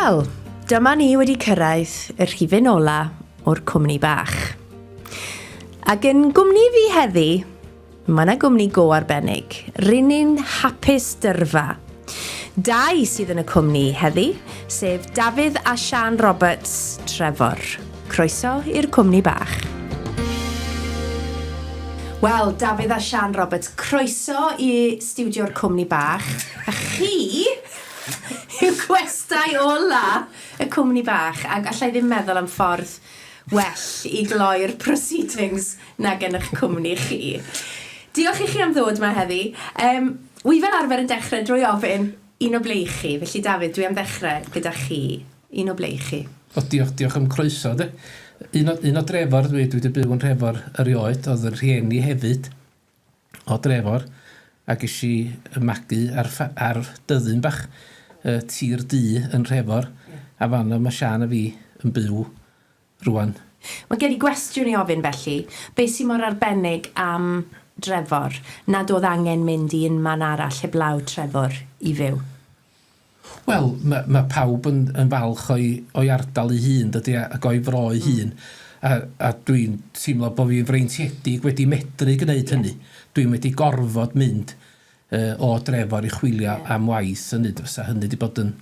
Wel, dyma ni wedi cyrraedd y rhifyn ola o'r cwmni bach. Ac yn gwmni fi heddi, mae yna gwmni go arbennig. Rŷn ni'n hapus dyrfa. Dau sydd yn y cwmni heddi, sef Dafydd a Siân Roberts, Trefor. Croeso i'r cwmni bach. Wel, Dafydd a Siân Roberts, croeso i stiwdio'r cwmni bach. A chi yw gwestai ola y cwmni bach, ac alla i ddim meddwl am ffordd well i gloi'r proceedings nag yn eich cwmni chi. Diolch i chi am ddod 'ma heddi. Yym, wi fel arfer yn dechrau drwy ofyn un o ble 'y chi, felly Dafydd, dwi am ddechrau gyda chi. Un o ble 'y chi? O, diolch, diolch am croeso de. Un o, un o Drefor dwi, dwi wedi byw yn Nhrefor erioed, oedd y rhieni hefyd o Drefor, a ges i y magu ar, ar dyddyn bach, uh, tir du yn Nhrefor, a fanno mae Siân a fi yn byw rwan. Mae gen i gwestiwn i ofyn felly, beth sy mor arbennig am Drefor nad oedd angen mynd i unman arall heblaw Trefor i fyw? Wel, mae ma pawb yn, yn falch o'i, o'i ardal ei hun, dydy, ac o'i fro ei hun. A, a dwi'n teimlo bod fi'n freintiedig wedi medru gwneud hynny. Dwi'm wedi gorfod mynd uh, o Drefor i chwilio yeah. am waith hynny, fysa hynny wedi bod yn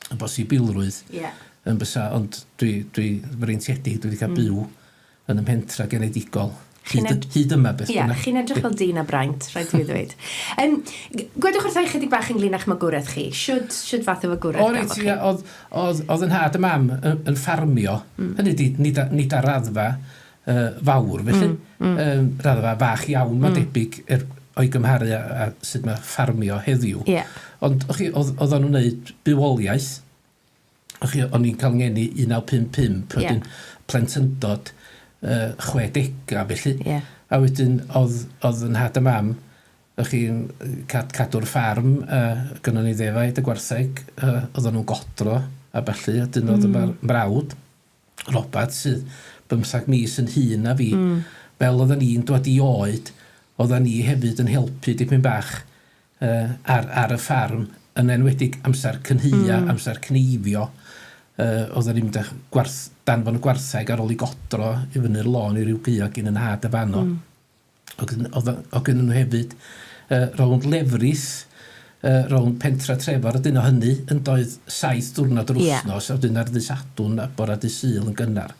yn bosibilrwydd. Ie. Yn bysa, ond dwi, dwi freintiedig, dwi wedi cael byw yn y mhentra genedigol. Chi'n Hyd, hyd yma beth bynnag. Ie, chi'n edrych fel dyn a braint, rhaid i fi ddweud. Um, gwedwch wrtha i chydig bach ynglyn â'ch magwraeth chi. Shwd, shwd fath o fagwraeth gafoch chi? O reit, ie, oedd, oedd, oedd yn nhad a mam yn, yn ffarmio. Hynny ydi, nid, nid ar raddfa uh, fawr, felly. Um, raddfa fach iawn, mae'n debyg, er, o'i gymharu â, â sut mae ffarmio heddiw. Yeah. Ond chi, oedd, oedden nhw'n gwneud bywoliaeth. Chi, o'n i'n cael ngeni 1955, wedyn yeah. plentyndod uh, 60au felly. Yeah. A wedyn oedd, oedd yn nhad a mam, o'ch chi'n cad, cadw'r ffarm, uh, gynnon ni ddefaid y gwartheg, uh, oedden nhw'n godro a ballu, a dyn oedd mm. y mrawd. Robat sydd bymthag mis yn hŷn na fi, fel oeddan ni'n dwad i oed, oeddan ni hefyd yn helpu dipyn bach yy ar ar y ffarm, yn enwedig amser cynhaea, amser cneifio, yy oeddan ni'n mynd â gwarth- danfon y gwartheg ar ôl i godro i fyny'r lôn i ryw gaeau gin 'yn nhad a fanno. Oedd oedd oedd gennyn nhw hefyd yy rownd lefrith yy rownd pentra Trefor a dyn o hynny yn doedd saith diwrnod yr wythnos a wedyn ar ddydd Sadwrn a bora dydd Sul yn gynnar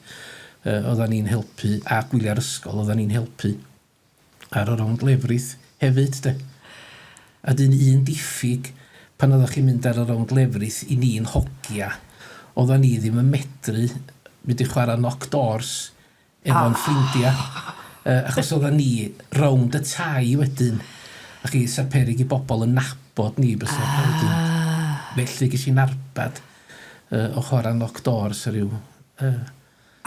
yy oeddan ni'n helpu a gwyliau'r ysgol oeddan ni'n helpu ar y rownd lefrith hefyd de. A dyn un diffyg pan oeddach chi'n mynd ar y rownd lefrith i ni'n hogia oeddan ni ddim yn medru mynd i chwarae knock doors efo'n ffrindia. Yy achos oeddan ni rownd y tai wedyn a chi 'sa peryg i bobl yn nabod ni bysa a wedyn felly ges i'n arbad yy o chwarae knock doors a ryw yy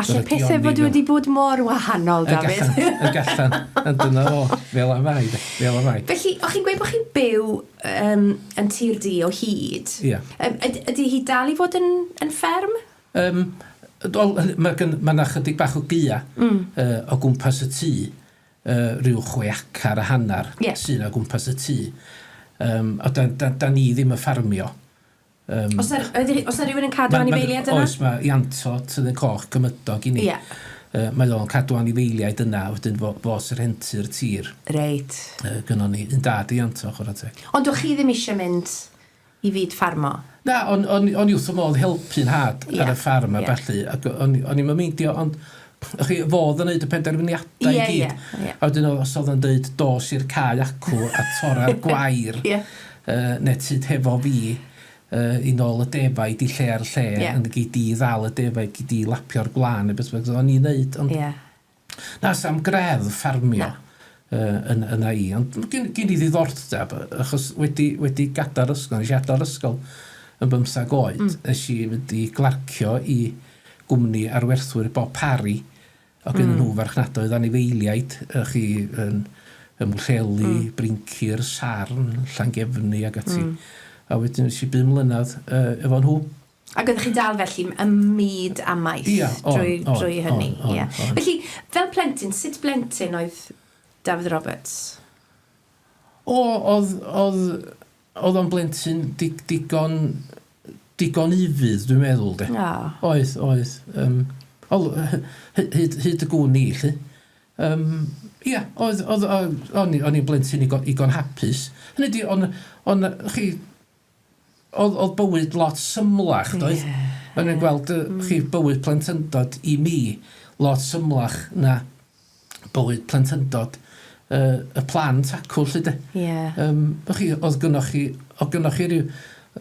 Alle pethe fod wedi bod mor wahanol, Dafydd. Y gallan, y gallan. Ond dyna fo, fel 'a mae de, fel 'a mae. Felly, o'ch chi'n gweud bod chi'n byw um, yn Tir Du o hyd. Ie. Um, ydy hi dal i fod yn, yn fferm? Yym, wel, mae gyn- ma' 'na chydig bach o gaea o gwmpas y tŷ, yy ryw chwe acar a hannar... Ie. ...sy 'na o gwmpas y tŷ. Yym, a 'dan 'dan 'dan ni ddim yn ffarmio. Yym. Oes 'na ydi oes 'na rywun yn cadw anifeiliaid yna? Oes, mae Ianto Tyddyn Coch, cymydog i ni. Ie. Yy mae o'n cadw anifeiliaid yna, a wedyn fo fo sy'n rhentu'r tir. Reit. Yy gynnon ni. Un da 'di Ianto, chwarae teg. Ond o'ch chi ddim eisiau mynd i fyd ffarmo? Na, o'n o'n o'n i wrth fy modd helpu 'nhad ar y ffarm a ballu, ac o'n o'n i'm yn meindio, ond chi, fo oedd yn neud y penderfyniadau i gyd. Ie, ie. A wedyn os oedd o'n deud dos i'r cae acw a torra'r gwair, yy neu tyd hefo fi yy i nôl y defaid i lle ar lle, yn gei di ddal y defaid, gei di lapio'r gwlân neu beth bynnag, o'n i'n neud, ond... Na, 'sa'm greddf ffarmio yn yna i, ond gen, gen i ddiddordeb, achos wedi, wedi gadael ysgol, nes i adael ysgol yn bymthag oed, nes i fynd i glarcio i gwmni arwerthwyr Bob Parry, o gynnon nhw farchnadoedd anifeiliaid, chi yn ym Mhwllheli, Bryncir, Sarn, Llangefni ac ati. A wedyn nes i bum mlynedd efo nhw. Ac oeddech chi'n dal felly ym myd amaeth Ia, o'n, drwy, o'n, drwy hynny? O'n, o'n, Ia. o'n. Felly, fel plentyn, sut blentyn oedd Dafydd Roberts? O, oedd, oedd, oedd o'n blentyn dig, digon digon ufudd, dwi'n meddwl, de. Oh. Oedd, oedd. Um, ol, hyd, hyd y gwn i, lly. Ia, oedd, oedd, o'n i, o'n i'n blentyn igon, igon hapus. Hynny di, o'n, o'n, chi, oedd, oedd bywyd lot symlach, doedd? Ie, O'n i'n gweld, chi, bywyd plentyndod i mi lot symlach na bywyd plentyndod y plant acw, lly de. Ie. Chi, oedd gynnoch chi, oedd gynnoch chi ryw,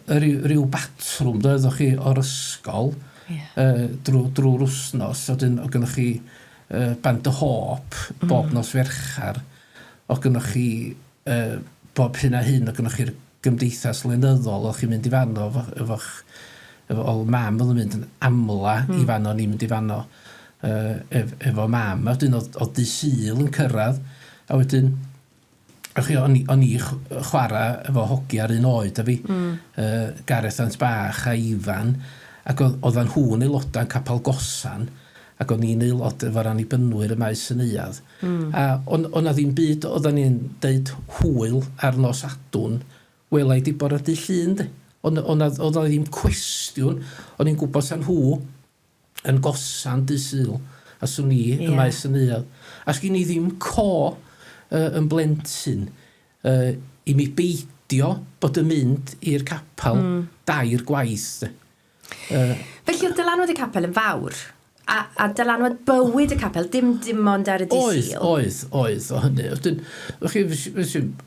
ryw, ryw batrwm, doedd, o'ch chi o'r ysgol yeah. drwy, drwy'r wsnos, a wedyn oedd gynnoch chi Band y Hop bob nos Fercher, oedd gynnoch chi bob hyn a hyn, oedd gynnoch chi'r gymdeithas lenyddol, oedd chi'n mynd i fanno efo, efo'ch, efo, oedd mam oedd yn mynd yn amla i fanno, ni'n mynd i fanno ef, efo mam, a wedyn oedd, oedd dydd Sul yn cyrraedd, a wedyn, chi, o'n i, o'n i chwarae efo hogia'r un oed a fi, Gareth Ant Bach a Ifan, ac oedd, oeddan nhw'n aelodau yn Capel Gosan, ac o'n i'n aelod efo'r Annibynwyr y Maes y Neuadd. A o'n, o'n 'na ddim byd, oeddan ni'n deud hwyl ar nos Sadwrn, wela i di bore dydd Llun de. O'n, o'n 'na, oedd 'na ddim cwestiwn, o'n i'n gwybod 'sa nhw yn gosan dydd Sul, a 'swn i y Maes y Neuadd. A sgin i ddim co yn blentyn i mi beidio bod yn mynd i'r capel dair gwaith de. Felly oedd dylanwad y capel yn fawr, a, a dylanwad bywyd y capel, dim dim ond ar y dydd Sul. Oedd, oedd, oedd o hynny. Wedyn, chi,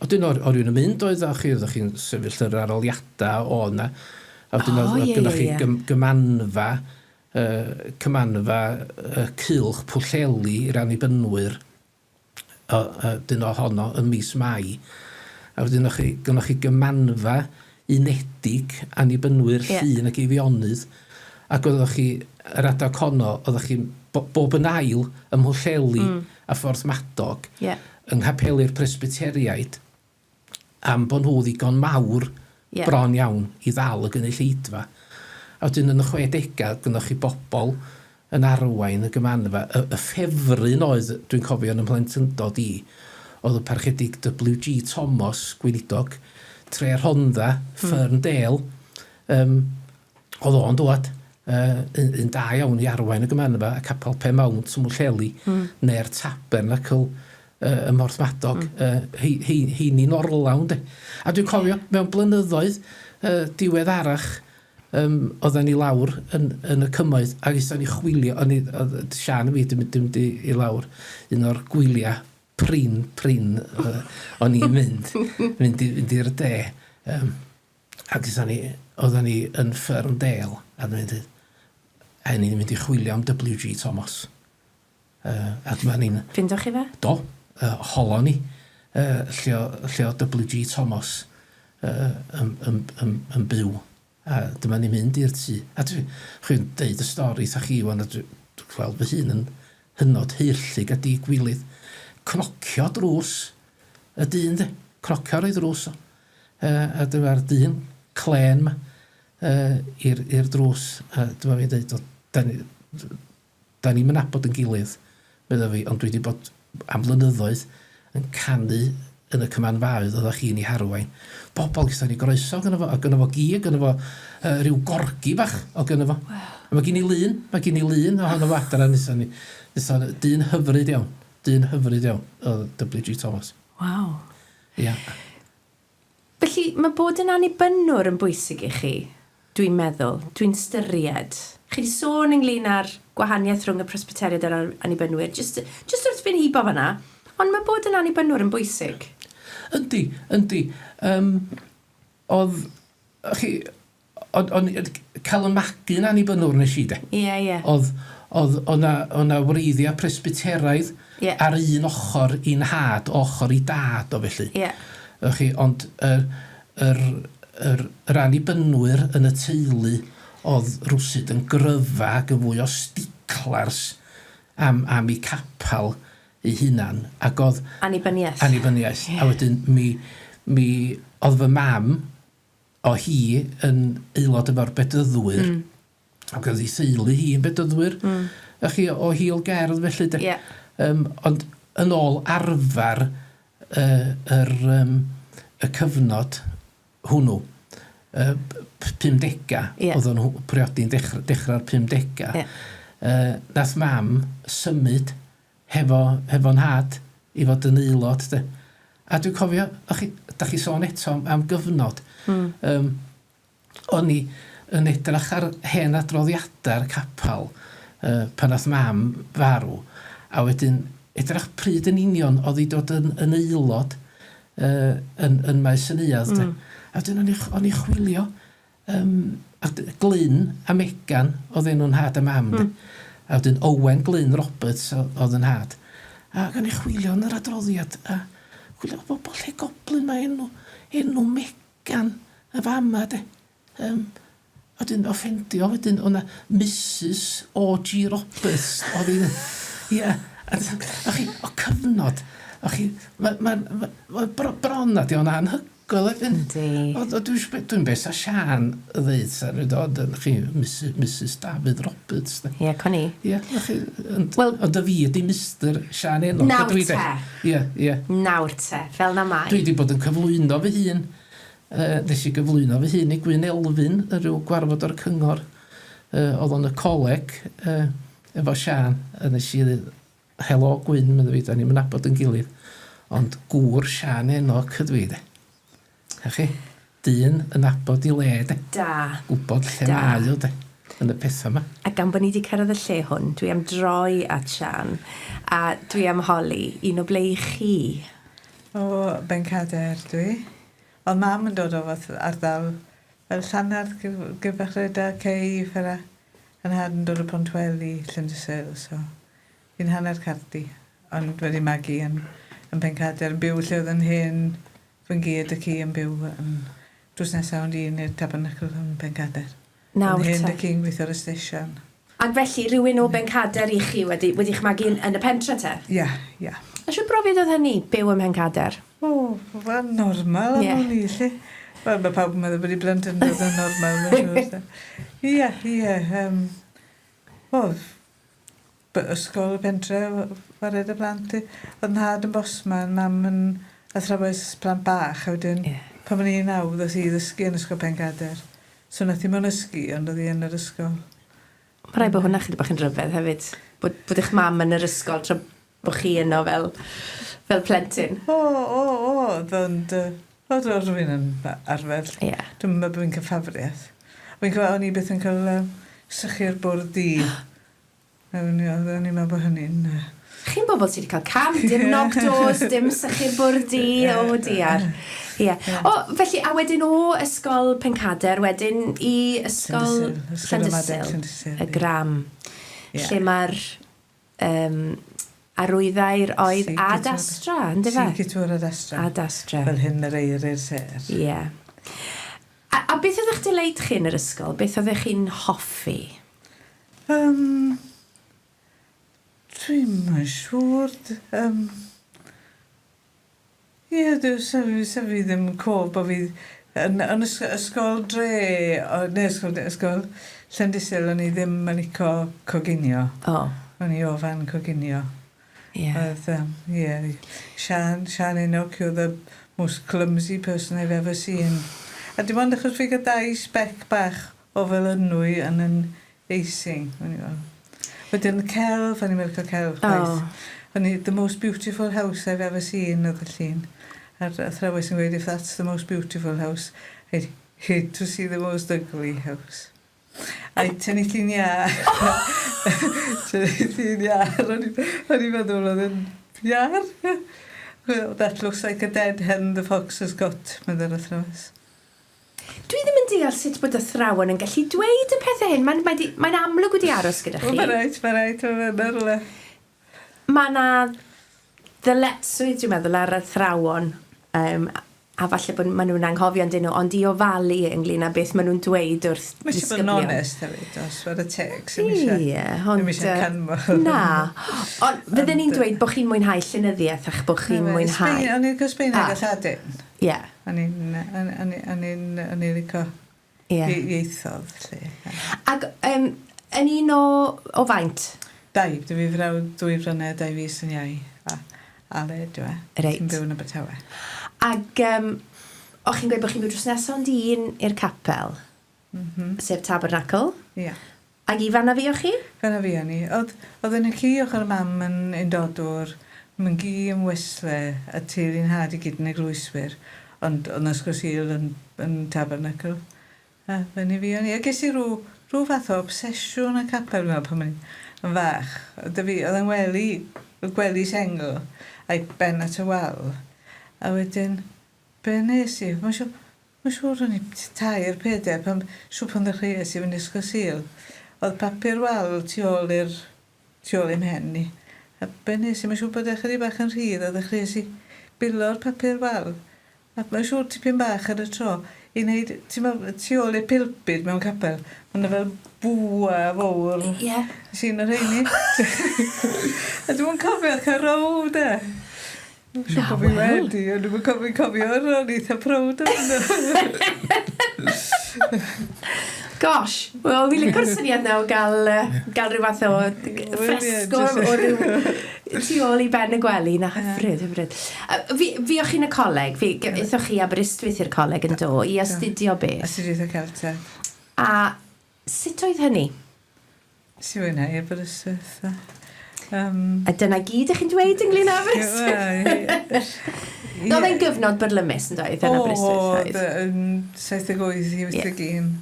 wedyn o'r, o'r un yn mynd oedd, a chi, oeddech chi'n sefyll yr aroliadau o yna. A wedyn oedd, oh, gyda chi yeah. gymanfa, cymanfa cylch Pwllheli i'r Annibynwyr. dyn ohono ym mis Mai. A wedyn o'ch chi, gynnoch chi gymanfa unedig Annibynwyr yeah. Llŷn ac Eifionydd, ac oeddech chi, yr adag honno, oeddech chi bob yn ail ym Mhwllheli a Ffordd Madog, yeah. yng nghapeli'r Presbyteriaid, am bod nhw ddigon mawr yeah. bron iawn i ddal y gynulleidfa. A wedyn yn y 60au, gynnoch chi bobl yn arwain y gymanfa. Y, y ffefryn oedd, dwi'n cofio yn 'y mhlentyndod i, oedd y Parchedig WG Thomas, gweinidog, Tre Rhondda, Ferndale. Oedd o'n dwad un, un da iawn i arwain y gymanfa, a Capel Pen-mount ym Mhwllheli, neu'r Tabernacl ym Mhorthmadog, hei, hei, heini'n orlawn de. A dwi'n cofio mewn blynyddoedd diweddarach, oeddan ni lawr yn, yn y cymoedd ac aethon ni chwilio, o'n i, oedd Siân a fi 'di mynd, 'di mynd i, i lawr un o'r gwyliau prin, prin o'n i'n mynd, mynd, i, mynd i'r de. Ac aethon ni, oeddan ni yn Ferndale, a dwi'n dweud, a ni'n mynd i chwilio am WG Thomas. A dyma ni'n... Ffindoch chi fe? Do, holon ni, lle o, lle o WG Thomas yn, yn, yn, yn byw. A dyma ni'n mynd i'r tŷ. A dwi, chi'n deud y stori wrtha chi wan, a dwi, dwi'n gweld fy hun yn hynod haerllug a digwilydd. Cnocio drws y dyn, de. Cnocio ar ei ddrws o. A dyma'r dyn clên 'ma i'r, i'r drws. A dyma fi'n deud, o, da ni, Da ni'm yn nabod yn gilydd, medda fi, ond dwi 'di bod am flynyddoedd yn canu yn y cymanfaoedd oeddach chi'n eu harwain. Bobl gyda ni groeso gynno fo, a gynno fo gi, a gynno fo rhyw gorgi bach o gynno fo. Waw. A mae gen i lun, mae gen i lun ohono fo adra, nesa ni, nesa, dyn hyfryd iawn, dyn hyfryd iawn, oedd WG Thomas. Waw. Ia. Felly, mae bod yn annibynnwr yn bwysig i chi, dwi'n meddwl, dwi'n styried. Chi 'di sôn ynglyn â'r gwahaniaeth rhwng y Presbyteriaid a'r Annibynwyr, jyst jyst wrth fynd hibo fan'na, ond mae bod yn annibynnwr yn bwysig. Yndi, yndi. Yym, oedd, chi, O'n, o'n, cael y magu'n annibynnwr nes i de. Ie, ie. Oedd, oedd, oedd 'na, oedd 'na wreiddiau Presbyteraidd Ie. ar un ochr i 'nhad, ochr i dad o felly. Ie. Y'ch chi, ond yr, yr, yr, yr annibynnwyr yn y teulu oedd rywsut yn gryfa ac yn fwy o sticlars am, am eu capel eu hunan, ac oedd... Annibyniaeth. Annibyniaeth. Ie. A wedyn mi, mi oedd fy mam O hi yn aelod efo'r Bedyddwyr. Ac oedd ei theulu hi yn Bedyddwyr. A chi o hil gerdd felly de. Ie. Ond yn ôl arfer yr, y cyfnod hwnnw, 50au, Ie. Oedden nhw priodi'n dechrau, dechrau'r 50au. Ie. Nath mam symud hefo, hefo nhad i fod yn aelod. De. A dwi'n cofio, o'ch chi, da chi sôn eto am, am gyfnod. O'n i yn edrych ar hen adroddiadau'r capel pan nath mam farw, a wedyn edrych pryd yn union oedd hi dod yn, yn aelod yn, yn Maes y Neuadd. A wedyn o'n i, o'n i chwilio, a Glyn a Megan oedd enw'n nhad a mam. A wedyn Owen Glyn Roberts oedd yn nhad. Ac o'n i chwilio yn yr adroddiad, a chwilio, bobl lle goblin mae enw, enw Megan y fama de. A wedyn offendio wedyn o' 'na Misus O.G. Roberts oedd hi ia a a chi o cyfnod a chi ma' ma' ma' ma' bro- bron a 'di o'n anhygoel erbyn... Yndi. Ond ond dwi isio dwi'm be' sa Siân yn ddeud sa rili ond yn chi Misus Misus Dafydd Roberts 'de. Ie co ni. Ia 'na chi ond Wel... ond y fi ydi Mister Siân Enoch Nawr ydw i de. te. Ia ia. Nawr te, fel 'na mae. Dwi 'di bod yn cyflwyno fy hun Yy, nes i gyflwyno fy hun i Gwyn Elfyn yn rhyw gwarfod o'r cyngor. Yy, oedd o'n y coleg yy, efo Siân, a nes i ddweud, helo Gwyn, medda fi, da ni'm yn nabod yn gilydd, ond gŵr Siân Enoch ydw i, de. A chi, dyn yn nabod i le, de. Da. Gwybod lle Da. mae o, de, yn y pethau yma. A gan bod ni wedi cyrraedd y lle hwn, dwi am droi at Siân, a dwi am holi un o ble i chi. O Bencader dwi. O'dd mam yn dod o fath ardal fel Llanarth Gyfachreda Cei fela. A nhad yn dod o Pontweli, Llandysul so fi'n hanner Cardi ond wedi magu yn yn Pencader yn byw lle o'dd 'yn hen fy-ngu a dy-cu yn byw yn drws nesa ond un i'r Tabernacl yn Pencader. Nawr Yn hen te. dy-cu'n gweithio ar y stesion. Ac felly, rhywun o Bencader i chi wedi, wedi'ch magu yn, yn y pentre te? Ia, ia. A shwt brofiad oedd hynny, byw ym Mhencader? O, wel, normal am Ie. wn i 'lly. Wel, ma' pawb yn meddwl bod 'u blentyndod yn normal mae'n siŵr de. Ie, ie, yym, o, ysgol y pentre, whare 'da plant i. O'dd 'nhad yn bosman, mam yn athrawes plant bach a wedyn... Ie. ...pan o'n i'n naw ddoth hi i ddysgu yn Ysgol Pencader. So nath hi mo'n ysgu ond o'dd 'i yn yr ysgol. Ma' raid bo' hwnna chydig bach yn rhyfedd hefyd bod bod eich mam yn yr ysgol tra bo' chi yno fel fel plentyn. O o o'dd ond yy o'dd o'dd rywun yn arfer. Ie. Dwi'm yn meddwl bo' fi'n ca'l ffafrieth. Fi'n cofio o'n i byth yn ca'l yy sychu'r bwrdd du. O'n i o'n i'n meddwl bod hynny'n... Yy... Chi'n bobl sydd wedi cael cam, dim knock doors, dim sychu'r bwrdd du, o diar. Ie. O, felly, a wedyn o ysgol Pencader, wedyn i ysgol Llandysul, y Gram, yeah. lle mae'r um, arwyddair oedd Ad Astra, ynddo fe? Sic Ad Astra. Ad Astra. Fel hyn yr eir i'r sêr. Ie. Yeah. A, a beth oedd eich delight chi yn yr ysgol? Beth oeddech chi'n hoffi? Yym dwi'm yn siŵr yym ie dwi sa fi sa fi ddim yn cof bo' fi yn yn ysg- ysgol dre o ne' ysgol de- ysgol Llandysul o'n i ddim yn lico coginio. O. O'n i ofan coginio. Ie. Oedd yym ie Siân Siân Enoch you're the most clumsy person I've ever seen. A dim ond achos fi ga'l dau sbec bach o felynwy yn 'yn icing o'n i fel. Wedyn celf o'n i'm yn lico celf chwaith. O. O'n i the most beautiful house I've ever seen o'dd y llun. A'r athrawes yn gweud if that's the most beautiful house I'd hate to see the most ugly house. A'i tynnu llun iâr. Tynnu llun iâr o'n i o'n i'n meddwl o'dd yn iâr. Well that looks like a dead hen the fox has got medde'r athrawes. Dwi ddim yn deall sut bod athrawon yn gallu dweud y pethau hyn. Mae'n mae mae amlwg wedi aros gyda chi. Wel, mae rhaid, mae rhaid, mae'n yn rhywle. Mae yna ddyletswydd, dwi'n meddwl, ar athrawon, um, a falle bod maen nhw'n anghofio yn dyn nhw, ond i ofalu ynglyn â beth maen nhw'n dweud wrth Mae eisiau bod yn onest hefyd, os fod y teg, sy'n eisiau. Ie, ond... Ddim eisiau canmol. Na, ond fydden ni'n dweud bod chi'n mwynhau llenyddiaeth a'ch bod chi'n mwynhau... O'n i'n licio Sbaeneg a Lladin. Ie. O'n i'n o'n o'n i o'n i'n o'n i'n lico Ie. ie- ieithoedd 'lly. Ac yym yn un o o faint? Dau. Dwi fi frawd dwy flynedd dau fis yn iau a Aled yw e. Reit. Sy'n byw yn Abertawe. Ag yym O'ch chi'n gweud bod chi'n byw drws nesaf ond un i'r capel, sef Tabernacl. Ia. Ac i fan'na fuoch chi? Fan'na fuon ni. O'dd o'dd 'yn ci ochr mam yn undodwr, myn-gu yn Wesle, a teulu 'nhad i gyd yn eglwyswyr, ond o'dd 'na Ysgol Sul yn yn Tabernacl. A fyny fuon ni. A ges i rw rw fath o obsesiwn â capel fi'n meddwl pan o'n i yn fach. O'dd 'da fi o'dd 'yn ngwely y gwely sengl a'i ben at y wal. A wedyn be' nes i, ma' siŵr Mae'n siŵr o'n i tair, pedair pan siŵr pan ddechreuais i fynd i Ysgol Sul. Oedd papur wal tu ôl i'r tu ôl i'm mhen i. A be nes i, mae'n siŵr bod e chydig bach yn rhydd a ddechreuais i bilo'r papur wal. A mae'n siŵr tipyn bach ar y tro i wneud, ti'n meddwl, tu ôl i'r pulpud mewn capel, mae 'na fel bwa fowr. Ie. Nes i un o'r rheini. A dwi'm yn cofio cael row de. Siŵr bo' fi wedi ond dwi'm yn cofio cofio o'n eitha prowd ohono. Gosh, wel fi'n licio'r syniad 'na o ga'l yy ga'l ryw fath o ffresco o ryw tu ôl i ben y gwely 'na hyfryd hyfryd. Yy fi fuoch chi'n y coleg fi g- aethoch chi i Aberystwyth i'r coleg yn do i astudio beth? Astudiaethau Celtaidd. A sut oedd hynny? Nes i fwynhau Aberystwyth a yym... A dyna gyd 'ych chi'n dweud ynglyn â Aberystwyth? Oedd e'n gyfnod byrlymus yn doedd yn Aberystwyth oedd? Oedd yn 78 i 81.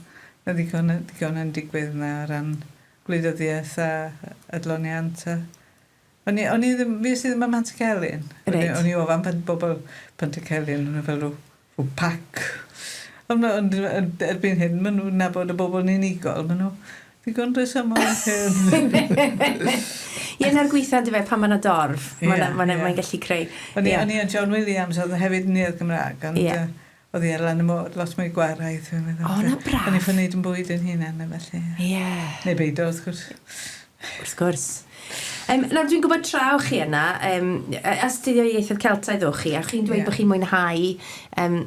Oedd ddigon ddigon yn digwydd 'na o ran gwleidyddiaeth a adloniant a o'n i o'n i ddim fues i ddim ym Mhantycelyn. Reit. O'n i o fan bobl Pantycelyn o'n nhw fel rhyw Rhyw pac. Ond ma' ond ond erbyn hyn ma' nw'n nabod y bobol yn unigol ma' nhw ddigon rhesymol Ie 'na'r gwitha on'd yfe pan ma' 'na dorf. Ma' 'na ma' 'na mae'n gallu creu... O'n i o'n i a John Williams o'dd hefyd yn Neuadd Gymra'g ond... Ie. ...o'dd 'i ar lan y môr lot mwy gwaraidd dwi'n meddwl. O 'na braf. O'n i ffel neud 'yn bwyd 'yn hunan a ballu. Ie. Neu beido wrth gwrs. Wrth gwrs. Yym nawr dwi'n gwybod tra o'ch chi yna, yym astudio ieithoedd Celtaidd o'ch chi, a chi'n dweud yeah. bod chi'n mwynhau um,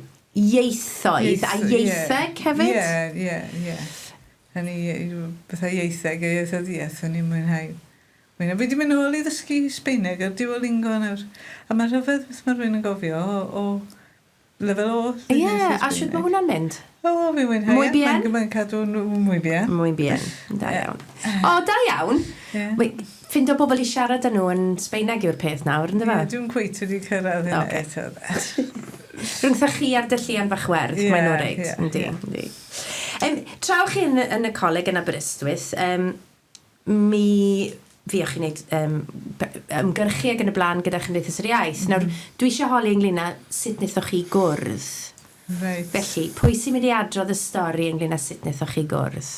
ieithoedd a ieitheg hefyd? Ie, ie, ie. Hynny, bethau ieitheg a ieithyddiaeth, o'n i'n mwynhau. Mwynhau. Fi wedi mynd nôl i ddysgu Sbeineg ar Duolingo nawr. A mae'n rhyfedd beth mae rhywun yn gofio o, o Lefel O. Ie, a shwt mae hwnna'n mynd? O, fi'n mwynhau. Muy bien? Mae'n cadw muy bien. Muy bien, da iawn. O, da iawn. Ie. Ffindo bobl i siarad â nhw yn Sbaeneg yw'r peth nawr, yndyfe? Ie, dwi'm cweit wedi cyrraedd hynna eto. Rhwngthoch chi a'r dylluan fach werdd, mae'n nhw reit. Yndi, yndi. Tra o'ch chi yn y coleg yn Aberystwyth, mi fuoch chi'n gwneud yym ymgyrchu ac yn y blaen gyda Chymdeithas yr Iaith. Nawr, dwi eisiau holi ynglyn â sut wnaethoch chi gwrdd. Reit. Felly, pwy sy'n mynd i adrodd y stori ynglyn â sut wnaethoch chi gwrdd?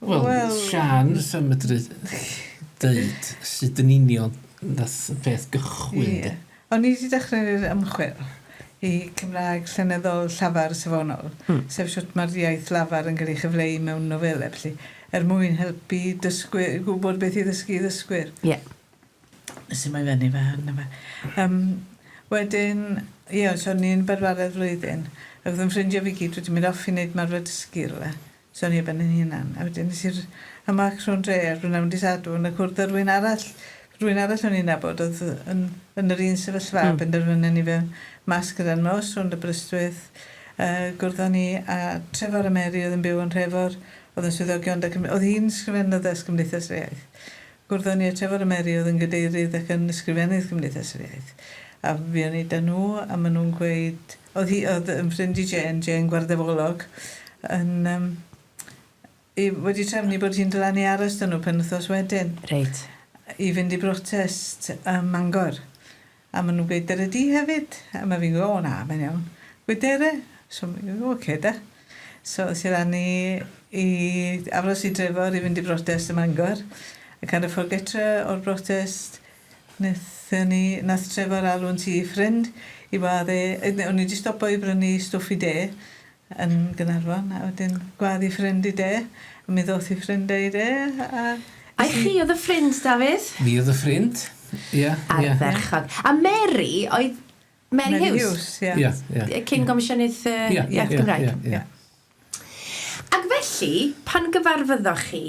Wel, well, Sian sy'n medru deud sut yn union nath y peth gychwyn. Yeah. O'n i wedi dechrau'r ymchwil i Cymraeg Llenyddol Llafar Safonol, sef shwt mae'r iaith lafar yn cael ei chyfleu mewn nofelau, felly, er mwyn helpu dysgwyr i gwybod beth i ddysgu i ddysgwyr. Ie. Nes i mo'i fyny fe arno fe. Yym, wedyn, ie, so o'n i'n bedwaredd flwyddyn, ac oedd yn ffrindiau fi gyd wedi mynd off i wneud ymarfer dysgu rywle. So o'n i ar ben 'yn hunan. A wedyn es i'r y Marc rownd dre ar brynawn dy Sadwrn a cwrdd â rywun arall rywun arall o'n i'n nabod o'dd yn yn yr un sefyllfa a penderfynon ni fyn' mas gyda'r nos rownd Aberystwyth yy gwrddon ni â Trefor a Mary o'dd yn byw yn Nhrefor o'dd yn swyddogion 'da Cymru o'dd hi'n ysgrifenyddes Cymdeithas yr Iaith. Gwrddon ni â Trefor a Mary o'dd yn gadeirydd ac yn ysgrifennydd Cymdeithas yr Iaith a fuon ni 'da nhw a ma' nhw'n gweud Oedd hi, oedd yn ffrind i Jane, Jane Gwardefolog, yn yym i wedi trefnu bod hi'n dod lan i aros 'da nhw penwythnos wedyn. Reit. I fynd i brotest ym Mangor. A ma' nhw'n gweud dere di hefyd. A ma' fi'n gweud o na mae'n iawn. Gweud dere. So ma'n gweud ocê de. So es i lan i i aros i Drefor i fynd i brotest ym Mangor. Ac ar y ffordd gytre o'r brotest Nethon ni, nath Trefor alw'n tŷ ffrind i wadd e, o'n i 'di stopo i brynu stwff i de yn Gaernarfon a wedyn gwadd 'i ffrind i de a mi ddoth 'i ffrind e i de a Ai chi oedd y ffrind, Dafydd? Fi oedd y ffrind, ie, ie. Ardderchog. A Mary oedd Mary Mary Huws? Huws, ie. Ie, ie. Cyn Gomisiynydd uh, Ie, Iaith ie, Gymraeg. ie, ie. Ac felly, pan gyfarfyddoch chi,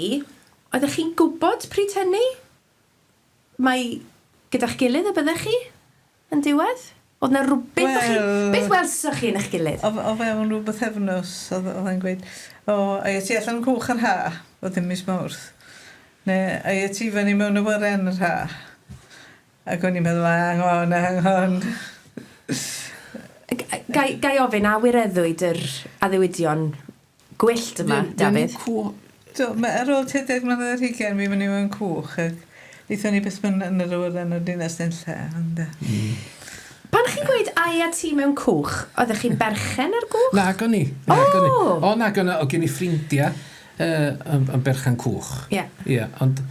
oeddech chi'n gwybod pryd hynny? Mai gyda'ch gilydd y byddech chi yn diwedd? Oedd 'na rwbeth beth chi... Wel... Beth welsoch chi yn eich gilydd? O o fewn rhyw bythefnos o'dd o'dd e'n gweud o ai ti allan yn cwch ar ha? O'dd hi'n mis Mawrth. Ne' ai ti fyny mewn awyren yr ha? Ac o'n i'n meddwl hang on hang on. Ga i ga i ofyn a wireddwyd yr addewidion gwyllt yma, Dafydd? Do, ma' ar ôl tua deg mlynedd ar hugain fi fyny mewn cwch ac aethon ni byth myn' yn yr awyren o'r dinas nunlle ond yy. Hmm. Pan chi'n gweud ai a ti mewn cwch, oeddech chi'n berchen ar gwch? Nag o'n i. Nag o'n i. O! O nag o'n i, o'dd gen i ffrindia yy yn yn berchen cwch. Ie. Ie, ond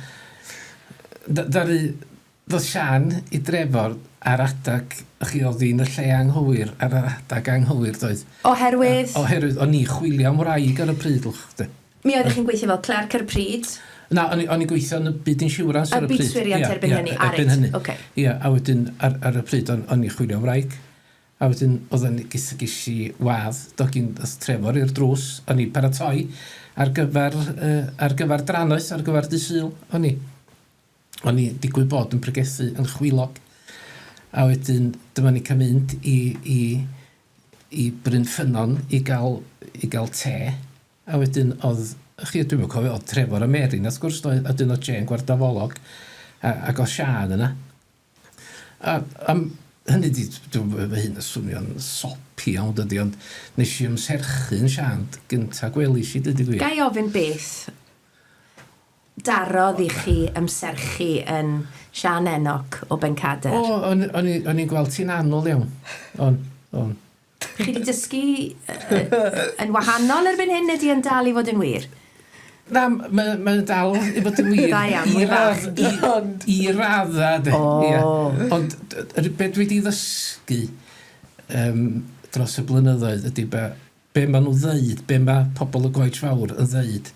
ddaru ddoth Siân i Drefor ar adag chi o'dd hi'n y lle anghywir ar yr adag anghywir doedd? Oherwydd? Oherwydd o'n i chwilio am wraig ar y pryd wch chdi. Mi oeddech chi'n gweithio fel clerc ar y pryd? Na, o'n i o'n i'n gweithio yn y byd insiwrans ar y pryd. Y byd swiriant erbyn hynny, a reit, hynny. Ocê. Ie, a wedyn ar ar y pryd o'n o'n i'n chwilio am wraig. A wedyn oedden ni ges ges i wadd dod gin ddoth Trefor i'r drws, o'n i'n paratoi ar gyfer yy ar gyfer drannoeth, ar gyfer dydd Sul, o'n i. O'n i digwydd bod yn pregethu yn Chwilog. A wedyn dyma ni cael mynd i i i Bryn Ffynnon i gael i gael te. A wedyn oedd, chi, dwi'm yn cofio, oedd Trefor a Mary 'na wrth gwrs doedd, a wedyn oedd Jane Gwardafolog a, ac oedd Siân yna. A am hynny 'di, dwi'm fy hun yn swnio'n soppy iawn dydi, ond nes i ymserchu yn Siân gynta gwelish i deud y gwir. Ga i ofyn beth darodd i chi ymserchu yn Siân Enoch o Bencader? O, o'n o'n i o'n i'n gweld ti'n annwl iawn. O'n, o'n. Chi 'di dysgu yn wahanol erbyn hyn neu 'di e'n dal i fod yn wir? Na, mae mae dal i fod yn wir. Da iawn, I radd, i, i radda, de. O. Ia. Ond be dwi 'di ddysgu um, dros y blynyddoedd ydy be, be maen nhw'n ddeud, be mae pobl y Goets Fawr yn ddeud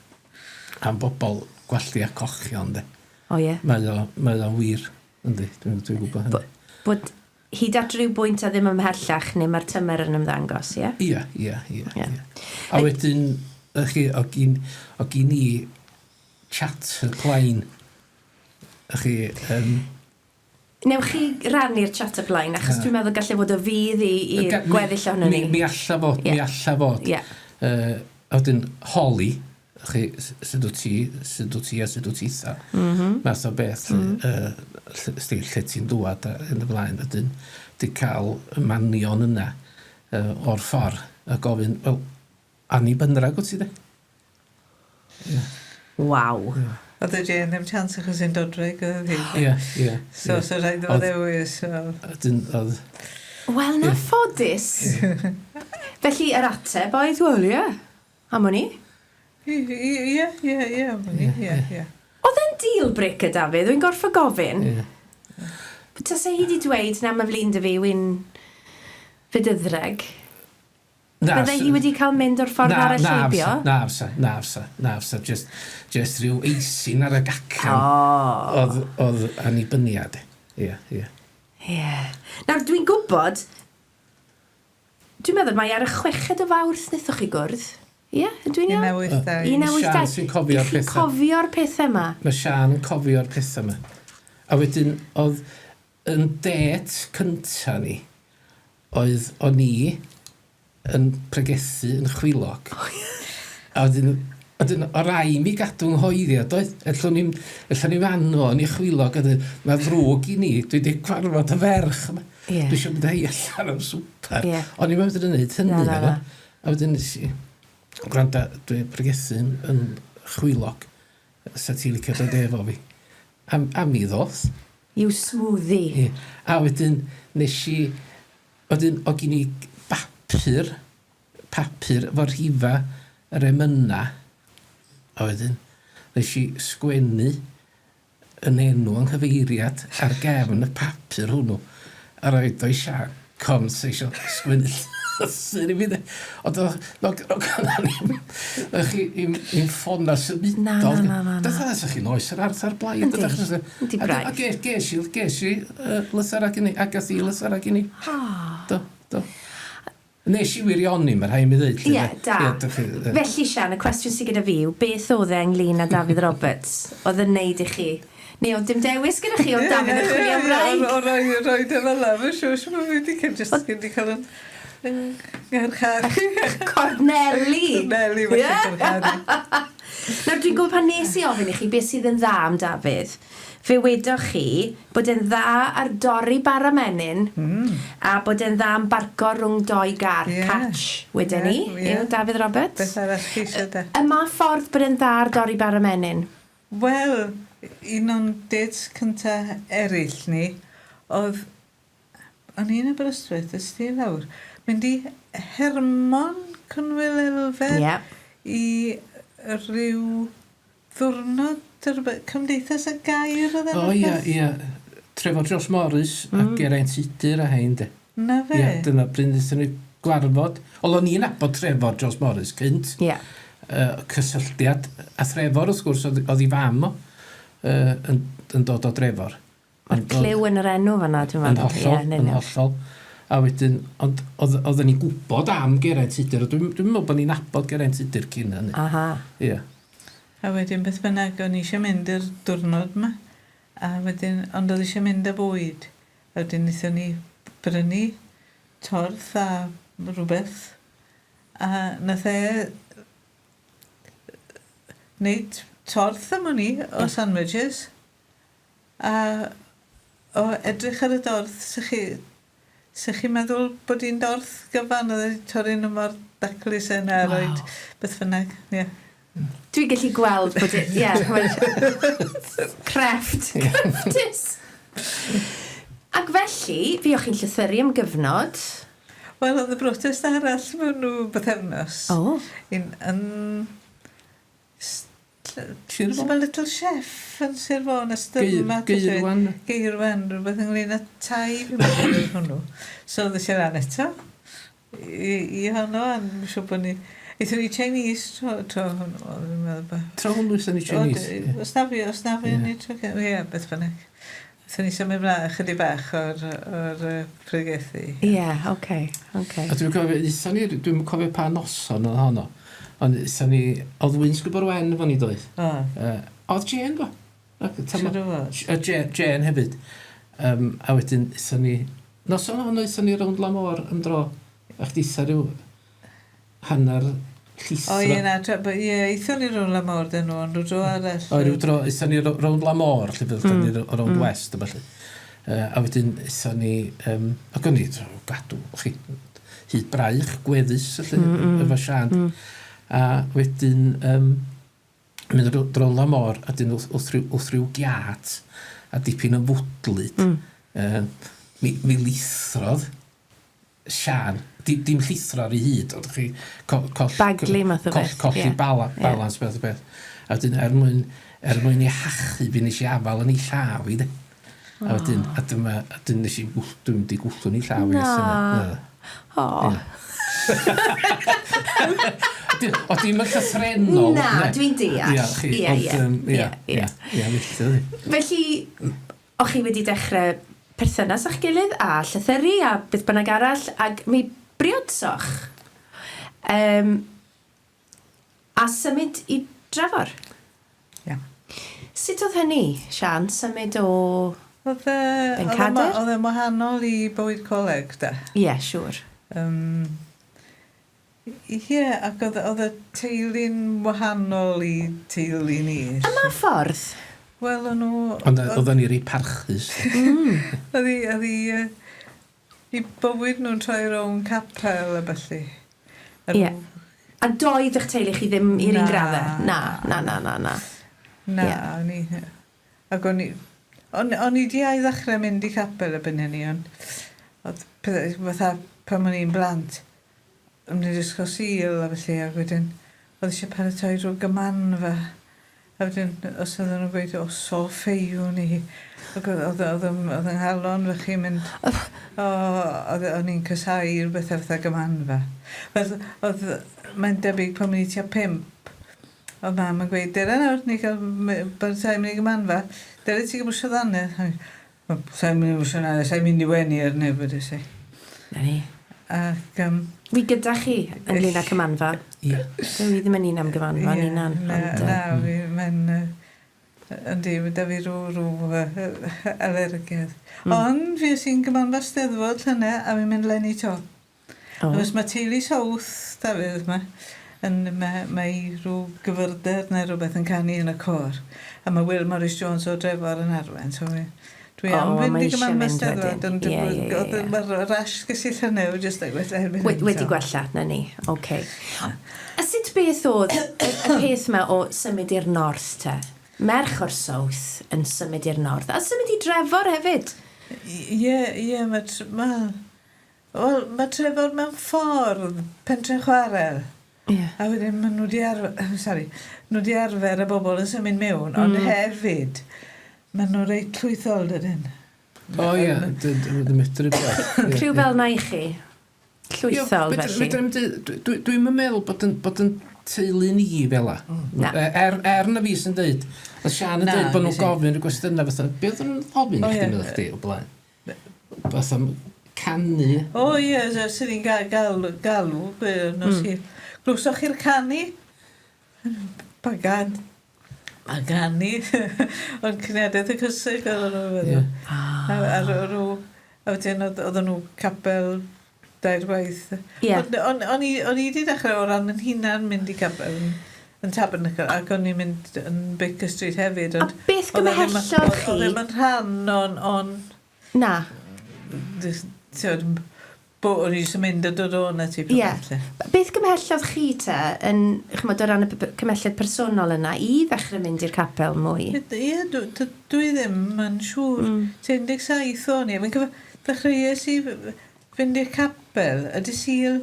am bobl gwalltia cochion, de. O ie. Mae o, mae o'n wir, yndi, dwi'n dwi gwybod hynny. Bod Hyd at ryw bwynt a ddim ymhellach neu mae'r tymer yn ymddangos, ie? Ia, ia, ia. Ia. A wedyn, ych chi, o gin, o gin i chat plaen, ych chi, um, Newch chi rannu'r chat up line, achos dwi'n meddwl gallai fod o fudd i, i'r gweddill ohono ni. Mi, mi alla fod, yeah. mi alla fod. Yeah. Uh, a wedyn, holi, chi, sut wyt ti, sut wyt ti a sut wyt titha. Mm -hmm. Math o beth, mm -hmm. uh, lle, lle, lle ti'n dŵad a yn y blaen. Wedyn, di cael y manion yna uh, o'r ffordd a gofyn, wel, annibynnrag wyt ti de? Yeah. Waw. Yeah. Oedd y Jane ddim chance achos hi'n dodreg oedd hi. Ie, ie. So, so rhaid iddo fo ddewis. Ydyn, oedd... Wel, na ffodus. Felly, yr ateb oedd, wel, ie. Am wn i. Ie, ie, ie, ie, am wn i, ie, ie. Oedd e'n deal breaker, Dafydd? Wy'n gorfod gofyn. Ie. Tase hi 'di dweud, na, mae flin 'da fi, wy'n fydyddreg. Na, Byddai hi wedi cael mynd o'r ffordd arall heibio? Na, fysa, na, fysa, na, fysa, just, just rhyw eisin ar y gacan. Oh. Oedd, oedd annibyniad. Ie, ie. Ie. Nawr, dwi'n gwybod, Dwi'n meddwl mai ar y chweched o Fawrth wnaethoch chi gwrdd. Ie, ydw i'n iawn? 1982. 1982. Siân sy'n cofio'r Chi'n pethau. cofio'r pethau yma? Mae Siân yn cofio'r pethau yma. A wedyn, oedd yn dêt cynta ni, oedd o'n i yn pregethu yn Chwilog. A wedyn, wedyn o rai i mi gadw nghoeddie, doedd? Ellwn ni'm, ellwn ni'm anfon i Chwilog, a dweud, mae ddrwg i ni, dwi wedi cwarfod y ferch yma. Ie. Dwi eisiau mynd â hi allan am swper. Ie. O'n i'n meddwl yn gwneud hynny. Na, na, na. A wedyn nes i, gwrando, dwi'n pregethu yn, yn Chwilog. Sa ti licio dod efo fi? A, a mi ddoth. You smoothie. Ie. A wedyn nes i, wedyn o gyn i bapur, papur efo rhifa yr emyna, a wedyn nes i sgwennu yn enw yng nghyfeiriad ar gefn y papur hwnnw a roid o i Siân Cons eisiau sgwennu llythyr i fi de. Ond oedd oedd oedd gynna ni'm o'ch chi i'm i'm ffona symudol. Na, na, na, na, na. Dyna ydych chi'n oes yr arth a'r blaid. Yndi. ydych? Yndi, braidd. A ges, ges i, ges i uh, lythyr ag i, ac ath i lythyr ag i ni. Oh. Do, do. Nes i wirioni, mae rhaid i mi ddeud. Ie, da. Ie, dych chi, yy. Felly, Sian, y cwestiwn sydd gyda fi yw, beth oedd e ynglyn â Dafydd Roberts oedd yn neud i chi? Neu oedd dim dewis gyda chi, oedd Dafydd yn chwilio am wraig? O roi, roi e fel 'na, fi'n siŵr siŵr bod fi wedi cael jyst wedi cael yn yn ngharcharu. Corneli! Corneli, felly carcharu. Nawr, dwi'n gwybod pan nes i ofyn i chi beth sydd yn dda am Dafydd, fe wedoch chi bod e'n dda ar dorri bara menyn a bod e'n dda am barco rhwng dou gar, catch, weden i, yw Dafydd Roberts. Beth arall chi eisiau de? Y ma ffordd bod e'n dda ar dorri bara menyn? Wel, un o'n dates cynta eraill ni oedd, o'n i yn Aberystwyth, es ti lawr, mynd i Hermon Cynwyl Elfed i ryw ddiwrnod rhywbeth, Cymdeithas y Gair oedd e O ia, ia. Trefor Josh Morris a Geraint Tudur a hein de. 'Na fe. Ia, dyna pryd wnaethon ni gwarfod. Wel, o'n i'n nabod Trefor Josh Morris cynt. Ia. Cysylltiad a Threfor wrth gwrs oedd oedd 'i fam o yn yn dod o Drefor. Mae'r cliw yn yr enw fan'na dwi'n meddwl. Yn hollol, yeah, yn hollol. A wedyn, ond oedd, oedden ni'n gwybod am Geraint Tudur, dwi'n dwi meddwl bod ni'n nabod Geraint Tudur cyn hynny. Aha. Ie. Yeah. A wedyn beth bynnag, o'n i eisiau mynd i'r diwrnod yma, a wedyn, ond oedd eisiau mynd â bwyd. A wedyn wnaethon ni brynu torth a rhywbeth, a nath e wneud torth am wn i o sandwiches. A o edrych ar y dorth, 'sech chi 'sech chi'n meddwl bod hi'n dorth gyfan, oedd e 'di torri nhw mor daclus â 'na a roid beth bynnag, ie. Dwi'n gallu gweld bod e, ie, ch'mod, crefft, crefftus. Ac felly, fuoch chi'n llythyru am gyfnod. Wel, oedd y brotest arall mewn rhyw bythefnos. O. Un yn Sir Fôn? Mae Little Chef yn Sir Fôn, Ystyr Geirwen. Geirwen, rhywbeth ynglyn â tai, fi'n meddwl oedd hwnnw. So ddes i lan eto i, i honno, a dwi'n siŵr bod ni... Aethon ni Chinese tro, tro hwnnw, fi'n meddwl bod... Tro hwnnw aethon ni Chinese? Os na fi, os na fi, ni tro... Ie, beth bynnag. Aethon ni symud mlaen ychydig bach o'r, or pregethu. Ie, yeah, oce, okay, oce. Okay. A dwi'n cofio, aethon ni, dwi'n cofio pa noson oedd honno, ond aethon ni, oedd Wyn Sgubor Wen efo ni doedd? O. Oedd Jane fo? Siŵr o fod. A Jane hefyd. Um, a wedyn aethon ni, noson honno aethon ni rownd Lamor am dro, a chdi rhyw hanner llithro. O ie, na, tra, ie, aethon ni rownd Lamor dyn nhw, ond rhyw dro arall. O, rhyw dro, aethon ni rownd Lamor, lle bydd mm. ni rownd mm. West, a falle. A wedyn aethon ni, um, ac o'n i, gadw, chi, hyd braich, gweddus, felly, mm, efo Sian. A wedyn, um, mynd rownd Lamor, a dyn wrth, wrth, ryw, wrth ryw giat, a dipyn yn fwdlyd, mi, mi lithrodd Siân, di- dim llithro ar ei hyd, ond chi co- coll... Baglu math o beth. Colli yeah. bala, balans yeah. beth o beth. A wedyn, er mwyn, er mwyn ei hachu, fi nes i afal yn ei llaw i, de. Oh. A wedyn, a dyma, a dyn nes i, dwi'n mynd i gwllwn i llaw i. Na. O. O, dim yn llythrennol. Na, dwi'n deall. Ie, ie. Ie, ie. Ie, felly. Felly, O'ch chi wedi dechrau perthynas â'ch gilydd a llythyru a beth bynnag arall ac mi briodsoch. Um, a symud i Drefor. Ia. Sut oedd hynny, Sian, symud o Oedd e... Bencader? Oedd e'n wahanol i bywyd coleg, de. Ie, yeah, siŵr. Um, Ie, ac oedd oedd y teulu'n wahanol i teulu ni. Ym mha ffordd? Wel, o'n nhw... Ond oedden ni reit parchus. Oedd hi, oedd hi, i bywyd nhw'n troi rownd capel a ballu. Ie. A doedd eich teulu chi ddim i'r un graddau? Na, na, na, na, na. Na, o'n i... Ac o'n i... O'n, o'n i 'di ail-ddechrau mynd i capel erbyn hynny, ond oedd pethau fatha pan o'n i'n blant, o'n i'n ysgol Sul a felly, ac wedyn oedd eisiau paratoi rhyw gymanfa. A wedyn os oedden nhw'n gweud, o, solfeio ni. Ac oedd, oedd, oedd, oedd yng nghalon fy chi'n mynd, o, oedd, o'n i'n cysau rhywbeth fatha gymanfa. Wel, oedd, mae'n debyg pan o'n i tua pump, Oedd mam yn gweud, dere nawr, ni cael paratoi mynd i gymanfa. Dere ti gael brwsio ddannedd. Sa'n mynd i brwsio ddannedd, sa'n mynd i wenu ar neb, wedes i. Na ni. Ac... Wi gyda chi ynglyn â cymanfa. Ie. Dwi ddim yn un am gymanfa, yeah, ni'n Na, na, fi, mae'n... Yndi, ma' 'da fi rw rw yy alergedd. Ond fues i'n Gymanfa Steddfod llynedd a fi'n mynd leni 'to. O. Achos ma' teulu South Dafydd 'ma yn ma' mae rhyw gyfyrder neu rywbeth yn canu yn y côr. A ma' Wil Morris Jones o Drefor yn arwain so fi dwi am fynd i Gymanfa Steddfod ond Ie ie ie. Ma'r rash ges i llynedd jyst wedi Wedi gwella, 'na ni. Oce. A sut beth oedd y y peth 'ma o symud i'r north te? Merch o'r south yn symud i'r north, a symud i Drefor hefyd! Ie, ie, ma' tr- ma' wel, ma' Trefor mewn ffordd pentre chwarel. Ie. A wedyn ma' nhw 'di arf- sori, nhw 'di arfer â bobl yn symud mewn, ond hefyd ma' nhw reit llwythol dydyn? O ie, d- medru bod. Criw fel 'na i chi? Llwythol felly. Fedra i'm deud, dwi'm yn meddwl bod yn, bod yn teulu ni fel 'a. Na. Er, er na fi sy'n deud, oedd Siân yn deud bod nhw'n gofyn y gwestiynau fatha, be oedden nhw'n ofyn i chdi meddwl chdi o blaen? Fatha canu. O ie, swn i'n galw, galw, nos Sul. Glywsoch chi'r canu? Pa gan? Pa ganu? Ond caniadaeth y cysig oedden nhw'n feddwl. Ie. A a rw rw a wedyn o'dd oedden nhw capel dair gwaith. Ie. Ond on- o'n i o'n i 'di dechre o ran 'yn hunan mynd i capel yn yn Tabernacle ac o'n i'n mynd yn Baker Street hefyd A ond beth o'dd e ddim yn gymhellodd chi? o'dd ddim yn rhan o'n o'n Na. Ti'od Bo' o'n i jyst yn mynd a dod o 'na ti Ie. Beth gymhellodd chi te yn, ch'mod, o ran y cymhelliad personol yna i ddechrau mynd i'r capel mwy? Ie, dwi ddim yn siŵr. Tua 17 o'n i. Fi'n cofio ddechreuais i fynd i'r capel y dydd Sul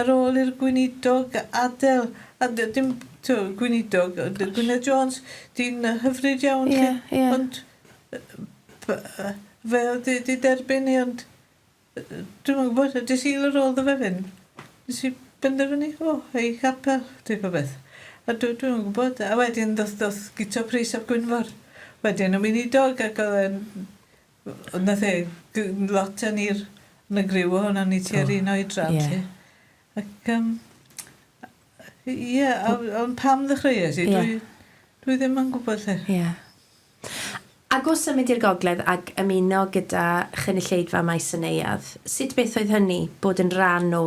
ar ôl i'r gweinidog adael. A dim t'o' gweinidog, Gwynedd Jones, dyn hyfryd iawn 'lly. Ie, ie. Ond fe o'dd 'di derbyn ni ond Dwi'm yn gwybod, y dydd Sul ar ôl iddo fe fynd, nes i benderfynu, o, ei capel, teip o beth. A dwi, dwi'm yn gwybod, a wedyn ddoth, ddoth Guto Prys ap Gwynfor wedyn yn weinidog ac oedd e'n, oedd nath e lot yn i'r, yn y griw ohonon ni tua'r un oedran, yeah. Lly. Ac, ie, ond pam ddechreuais i, dwi, dwi ddim yn gwybod lle. Ie. Yeah. Ac o symud i'r gogledd ac ymuno gyda chynulleidfa Maes y Neuadd, sut beth oedd hynny, bod yn rhan o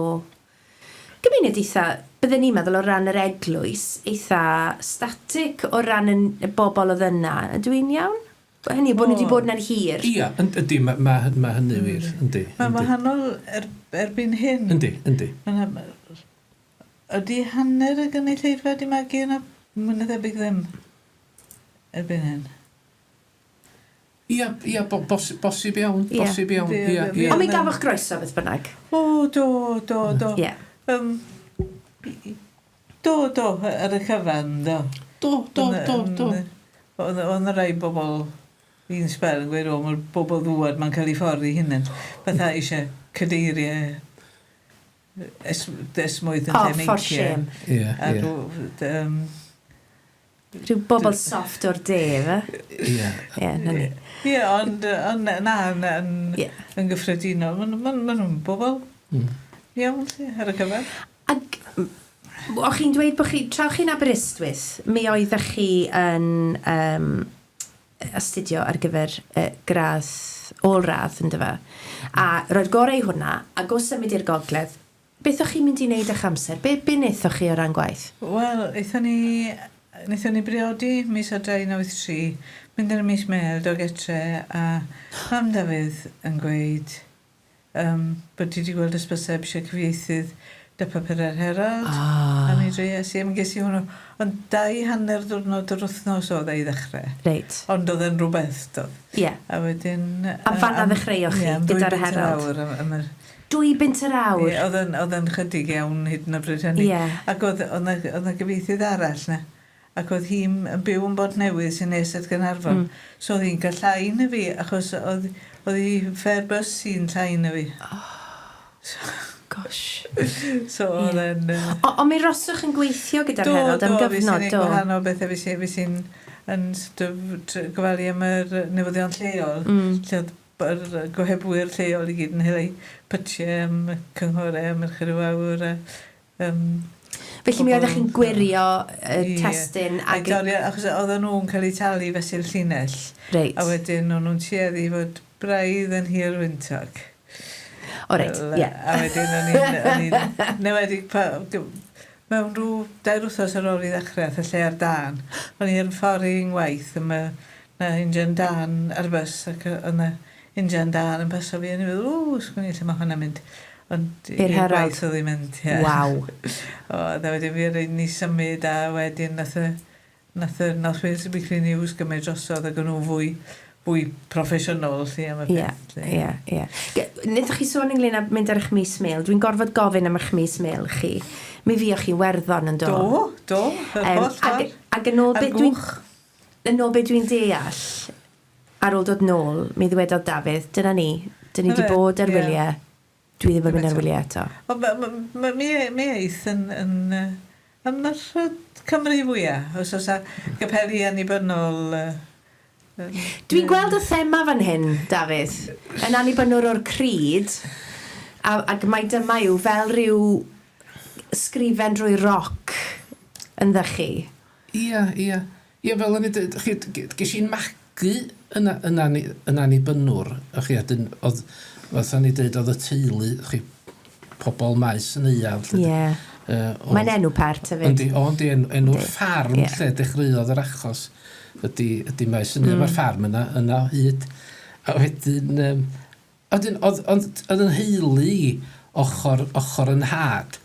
gymuned eitha, bydden i'n meddwl o ran yr eglwys, eitha static o ran y y bobl oedd yna, ydw i'n iawn? Hynny yw bod nhw wedi bod yna'n hir. Ia, yndi, mae ma, ma hynny wir, yndi. Mae'n wahanol er, erbyn hyn. Yndi, yndi. Mae'n Ydy hanner y gynulleidfa 'di magu yna? Mwy na thebyg ddim erbyn hyn. Ia, ia, bo- bos- bosib iawn, Ie. bosib iawn, ia, ia. Ond mi gafoch groeso beth bynnag. O, do, do, do. Ie. Yym, do, do, ar y cyfan, do. Do, do, do, do. Oedd 'na rai bobl un sbel yn gweud, o, mae'r bobl ddŵad 'ma'n cael eu ffordd eu hunain. Fatha eisiau cadeiriau Esmwyth yn lle meinciau. Oh, for shame. Ie, ie. A rhyw... Um, rhyw bobl soft o'r de, fe? Ie. Ie, na ni. Ie, ond on, na, yn, yn, yeah. yn gyffredinol, maen ma, ma nhw'n bobl iawn, lle, ar y cyfan. Ac o'ch chi'n dweud bod chi, tra o'ch chi'n Aberystwyth, mi oeddech chi yn um, astudio ar gyfer y gradd ôl-radd yndyfe? A roi'r gorau i hwnna, ac o symud i'r gogledd, beth o'ch chi'n mynd i wneud â'ch amser? Be, be wnaethoch chi o ran gwaith? Wel, aethon ni, wnaethon ni briodi mis Hydref 1983, mynd yn y mis Mel, dod getre, a mam Dafydd yn gweud, Yym, bod ti 'di gweld hysbyseb eisiau cyfieithydd 'da papurau'r Herald. Ah. A mi dreies i, a mi ges i hwnnw. Ond dau hanner diwrnod yr wythnos oedd e i ddechrau. Reit. Ond oedd e'n rhywbeth, doedd. Ie. A wedyn... A fan'na ddechreuoch chi, gyda'r Herald? Ie, am ddwy bunt yr awr. Am, am yr... Dwy bunt yr awr? Ie, oedd e'n, oedd e'n chydig iawn hyd yn oed bryd hynny. Ie. Ac oedd, oedd 'na, oedd 'na gyfieithydd arall 'na. Ac oedd hi'n yn byw yn Bontnewydd sy'n nes at Gaernarfon. So oedd hi'n cael llai na fi achos oedd oedd hi fare bus hi'n llai na fi. Oh, gosh. So oedd e'n... Yy... Ond mi rosoch yn gweithio gyda'r Herald am gyfnod, do? Do, do, fi sy'n neud gwahanol bethau, fi sy'n fi sy'n yn sort of gofalu am yr newyddion lleol. Lle oedd yr gohebwyr lleol i gyd yn hel eu pytiau am cynghorau a Merched y Wawr a... Felly mi oeddech chi'n gwirio y testun ag... Ie, achos oedden nhw'n cael eu talu fesul llinell. Reit. A wedyn o'n nhw'n tueddu i fod braidd yn hir wyntog. O reit, ie. A wedyn o'n i'n... o'n i'n... yn enwedig pa- mewn rhyw dair wythnos ar ôl i ddechrau ath y lle ar dân. O'n i ar 'y ffordd i ngwaith a ma' 'na injan dân ar y bws ac yy o' 'na injan dân yn paso fi o'n i'n meddwl ww sgwn i lle ma' hwnna'n mynd. Ond I'r i'r Herald. gwaith o'dd 'i'n mynd ie. Waw. O a wedyn fuodd raid ni symud a wedyn nath y nath y North Wales Weekly News gymryd drosodd ag o'n nhw fwy fwy proffesiynol 'lly am y peth 'lly. Ie, ie, ie. Wnaethoch chi sôn ynglyn â mynd ar eich mis mêl. Dwi'n gorfod gofyn am eich mis mêl chi. Mi fuoch chi Werddon yn do? Do, do, yr holl ffordd. Ag, ag yn ôl Ar be dwi'n... gwch. Yn ôl be dwi'n deall, ar ôl dod nôl, mi ddywedodd Dafydd, dyna ni, dyn ni 'di bod ar wyliau, dwi ddim yn mynd ar wyliau eto. Wel, ma- ma- ma- mi mi eith yn yn yy ym merched Cymru fwya, os oes 'na gapeli annibynnol yy yn... Dwi'n gweld y thema fan hyn, Dafydd, yn annibynnwr o'r cryd, a, ac mai dyma yw fel rhyw sgrifen drwy roc ynddo chi. Ia, ia. Ia, fel o'n i'n dweud, chi, ges i'n magu yn, yn, yn annibynnwr, a chi, a dyn, oedd, fatha o'n i'n dweud, oedd y teulu, chi, pobl maes yn neuadd. Ie. Yeah. Mae'n enw pert hefyd. Yndi, o, yndi, en, enw'r yeah. ffarm yeah. lle dechreuodd yr achos ydy, ydy maes yn neuadd. Mm. Mae'r ffarm yna, yna o hyd. A wedyn, um, a wedyn, oedd, oedd, oedd yn heulu i ochr, ochr yn nhad.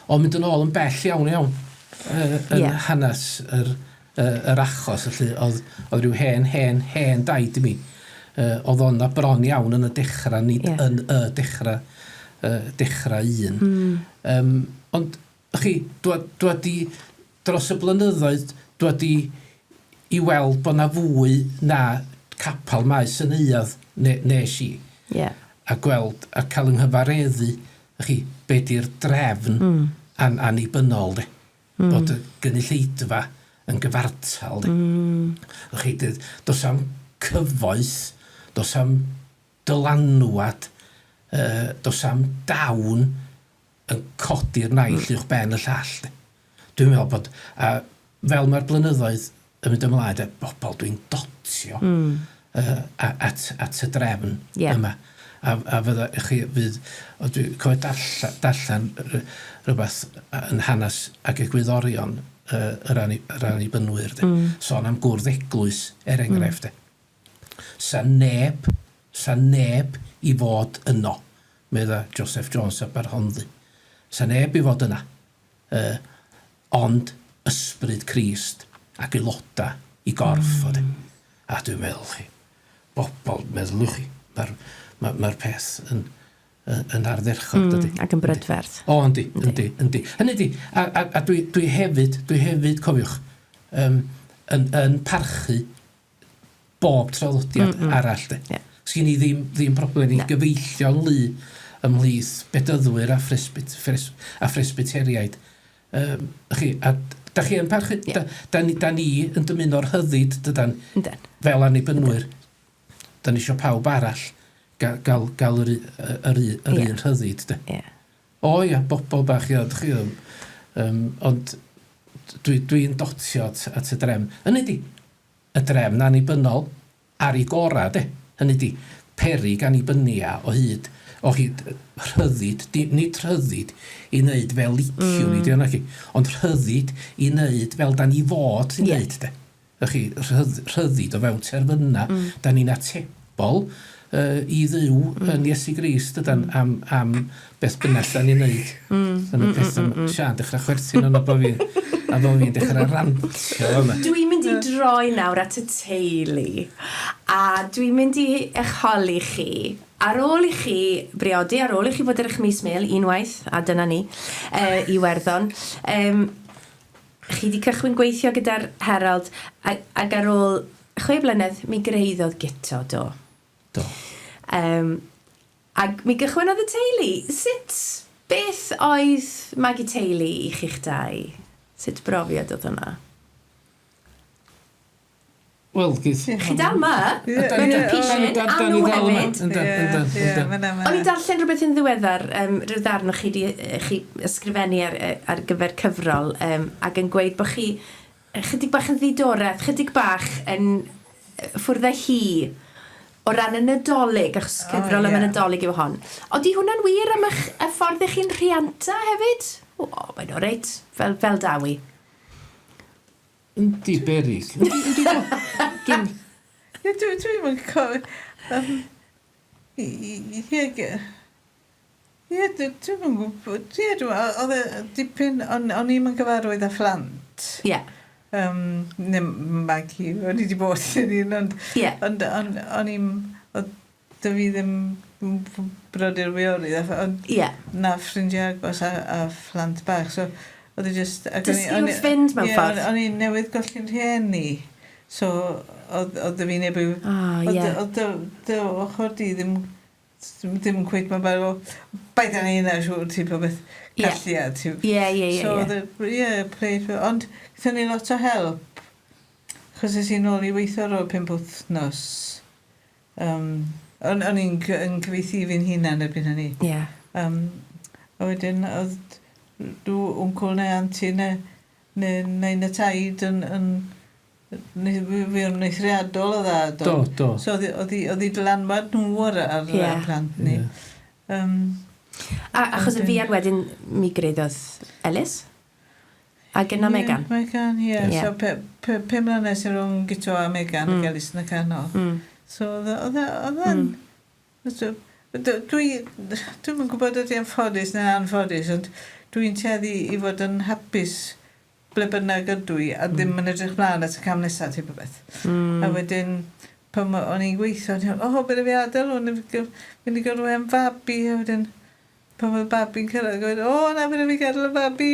Ond mynd yn ôl yn bell iawn iawn yy yn yeah. hanes yr, yy, yr achos felly oedd, oedd rhyw hen, hen, hen daid i mi. Uh, oedd o'n bron iawn yn y dechrau, nid yeah. yn y dechrau, uh, dechrau un. Mm. Um, ond, chi, dwi, dwi di, dros y blynyddoedd, dwi di i weld bod na fwy na capel maes y neuadd ne, nes i. Yeah. A gweld a cael yng nghyfareddu chi, be di'r drefn mm. an, annibynnol, de. Mm. Bod y gynulleidfa yn gyfartal, de. Mm. Chi, does am cyfoeth, does am dylanwad, uh, does am dawn yn codi'r naill mm. uwch ben y llall. De. Dwi'n meddwl bod, a fel mae'r blynyddoedd yn mynd ymlaen, de, bobl dwi'n dotio mm. uh, at, at y drefn yeah. yma. A, a fydda chi, fydd, o dwi'n cofio darllen, darllen rhywbeth yn hanes ac egwyddorion uh, yr, ani, yr annibynnwyr. De. Mm. Sôn am gwrdd eglwys, er mm. enghraifft. Mm. Sa neb, sa neb i fod yno, medda Joseph Jones Aberhonddu. Sa neb i fod yna. Yy, ond ysbryd Crist ac aeloda i gorff o de. A dwi'n meddwl chi, bobl, meddylwch chi, mae'r ma, ma peth yn, yn ardderchog, mm, dydy. Ac yn brydferth. O, yndi, yndi, yndi. Hynny ydi, a, a, a dwi, dwi hefyd, dwi hefyd, cofiwch, um, yn, yn parchu bob traddodiad mm -mm. arall. De. Yeah. Sgyn i ddim, ddim problem i gyfeillion lu ymhlith bedyddwyr a, phresbyt, phres, a phresbyteriaid. Um, chi, a da chi yn parchu, yeah. da, da, ni, da ni yn dymuno'r rhyddid, dydan, Yndan. fel annibynnwyr. Da ni eisiau pawb arall gael, gael, gael yr, yr, yr, yr yeah. un rhyddid. De. Yeah. O ia, bobl bach, ia, chi, um, ond dwi'n dwi, dwi dotio at, at y drefn. Hynny di, y drefn annibynnol ar ei gorau, de. Hynny di, peryg annibynia o hyd, o hyd rhyddid, di, nid rhyddid i wneud fel liciwn mm. i, di chi, ond rhyddid i wneud fel da ni fod i wneud, de. Chi, rhyddid o fewn terfynau, mm. da ni'n atebol uh, i Dduw mm. yn Iesu Grist ydan, mm. am, am beth bynnag da ni'n neud. Mm. Yn y peth mm, mm, mm. Sian dechrau chwerthin yno bo fi, a bo fi'n dechrau rantio yma. Dwi'n mynd i droi nawr at y teulu, a dwi'n mynd i eich holi chi. Ar ôl i chi briodi, ar ôl i chi fod ar eich mis mêl unwaith, a dyna ni, uh, i Werddon, um, chi 'di cychwyn gweithio gyda'r Herald a, ac ar ôl chwe blynedd mi gyrhaeddodd Guto, do? Do. Um, ac mi gychwynnodd y teulu. Sut, beth oedd magu teulu i chi'ch dau? Sut brofiad oedd hwnna? Wel, gydd. Chi dal 'ma. Mewn y pishyn, a nhw hefyd. Yndan, yndan, yndan. O'n i'n darllen rhywbeth yn ddiweddar, um, rhyw ddarn o'ch chi wedi chi ysgrifennu ar, ar gyfer cyfrol, um, ac yn gweud bod chi chydig bach yn ddidoreth, chydig bach yn ffwrdd â hi o ran y Nadolig, achos cyfrol oh, yeah. am y Nadolig yw hon. Oeddi hwnna'n wir am eich, y ffordd ych chi'n rhianta hefyd? O, oh, mae'n o reit, fel, fel Dawi. Yndi, beryg. Yndi, yndi, do. Dwi'n... Ie, dwi, dwi'm yn cofio... Yym, ie, ie, dwi'm yn gwybod. Ie, dwi, oedd e dipyn... O'n, o'n i'm yn gyfarwydd â phlant. Ie. Yym, neu magu, o'n i 'di bod yn un, ond... Ie. Ond o'n, o'n i'm... Oedd 'da fi ddim brodyr chwiorydd ond... Ie. Na ffrindiau agos a a phlant bach so oedd e jyst... Ac o'n i... Dysgu wrth fynd mewn ffordd. Ie o'n i newydd golli'n rhieni so oedd oedd 'da fi neb i'w... O ie. Oedd oedd dy dy ochr di ddim ddim yn cweit mor bad o paid â neu' 'na siŵr type o beth. Ie. Colli ti. Ie ie ie. So oedd e ie play ond gaethon ni lot o help achos es i nôl i weithio ar ôl pump wthnos. Yym o'n o'n i'n cy- yn cyfieithu i fi'n hunan erbyn hynny. Ie. Yym a wedyn o'dd rw wncwl neu anti ne' ne' nain a taid yn yn ne- fuon nw'n eithriadol o dda do? Do do. So o'dd 'i o'dd 'u o'dd 'u dylanwad nhw ar ar Ie. y plant ni. Ie. Yym. A achos yn fuan wedyn mi gyrhaeddodd Elis. Ac yna Megan. Ie, Megan, ie. Ie. So pe- pe- pum mlynedd sy'n rhwng Guto a Megan mm. ac Elis yn y canol. Mm. So oedd oedd oedd yn... Mm. Dwi, dwi'm yn gwybod ydy yn ffodus neu'n anffodus, ond dwi'n tueddu i fod yn hapus ble bynnag ydw i a ddim yn edrych mlaen at y cam nesaf type o beth. Mm. A wedyn pan o'n i'n gweithio, o'n i'n meddwl, o, bydde fi adael hwn, mynd i gorfod am fabi, a wedyn Pan oedd babi'n cyrraedd gweud o na fe fi gadael y babi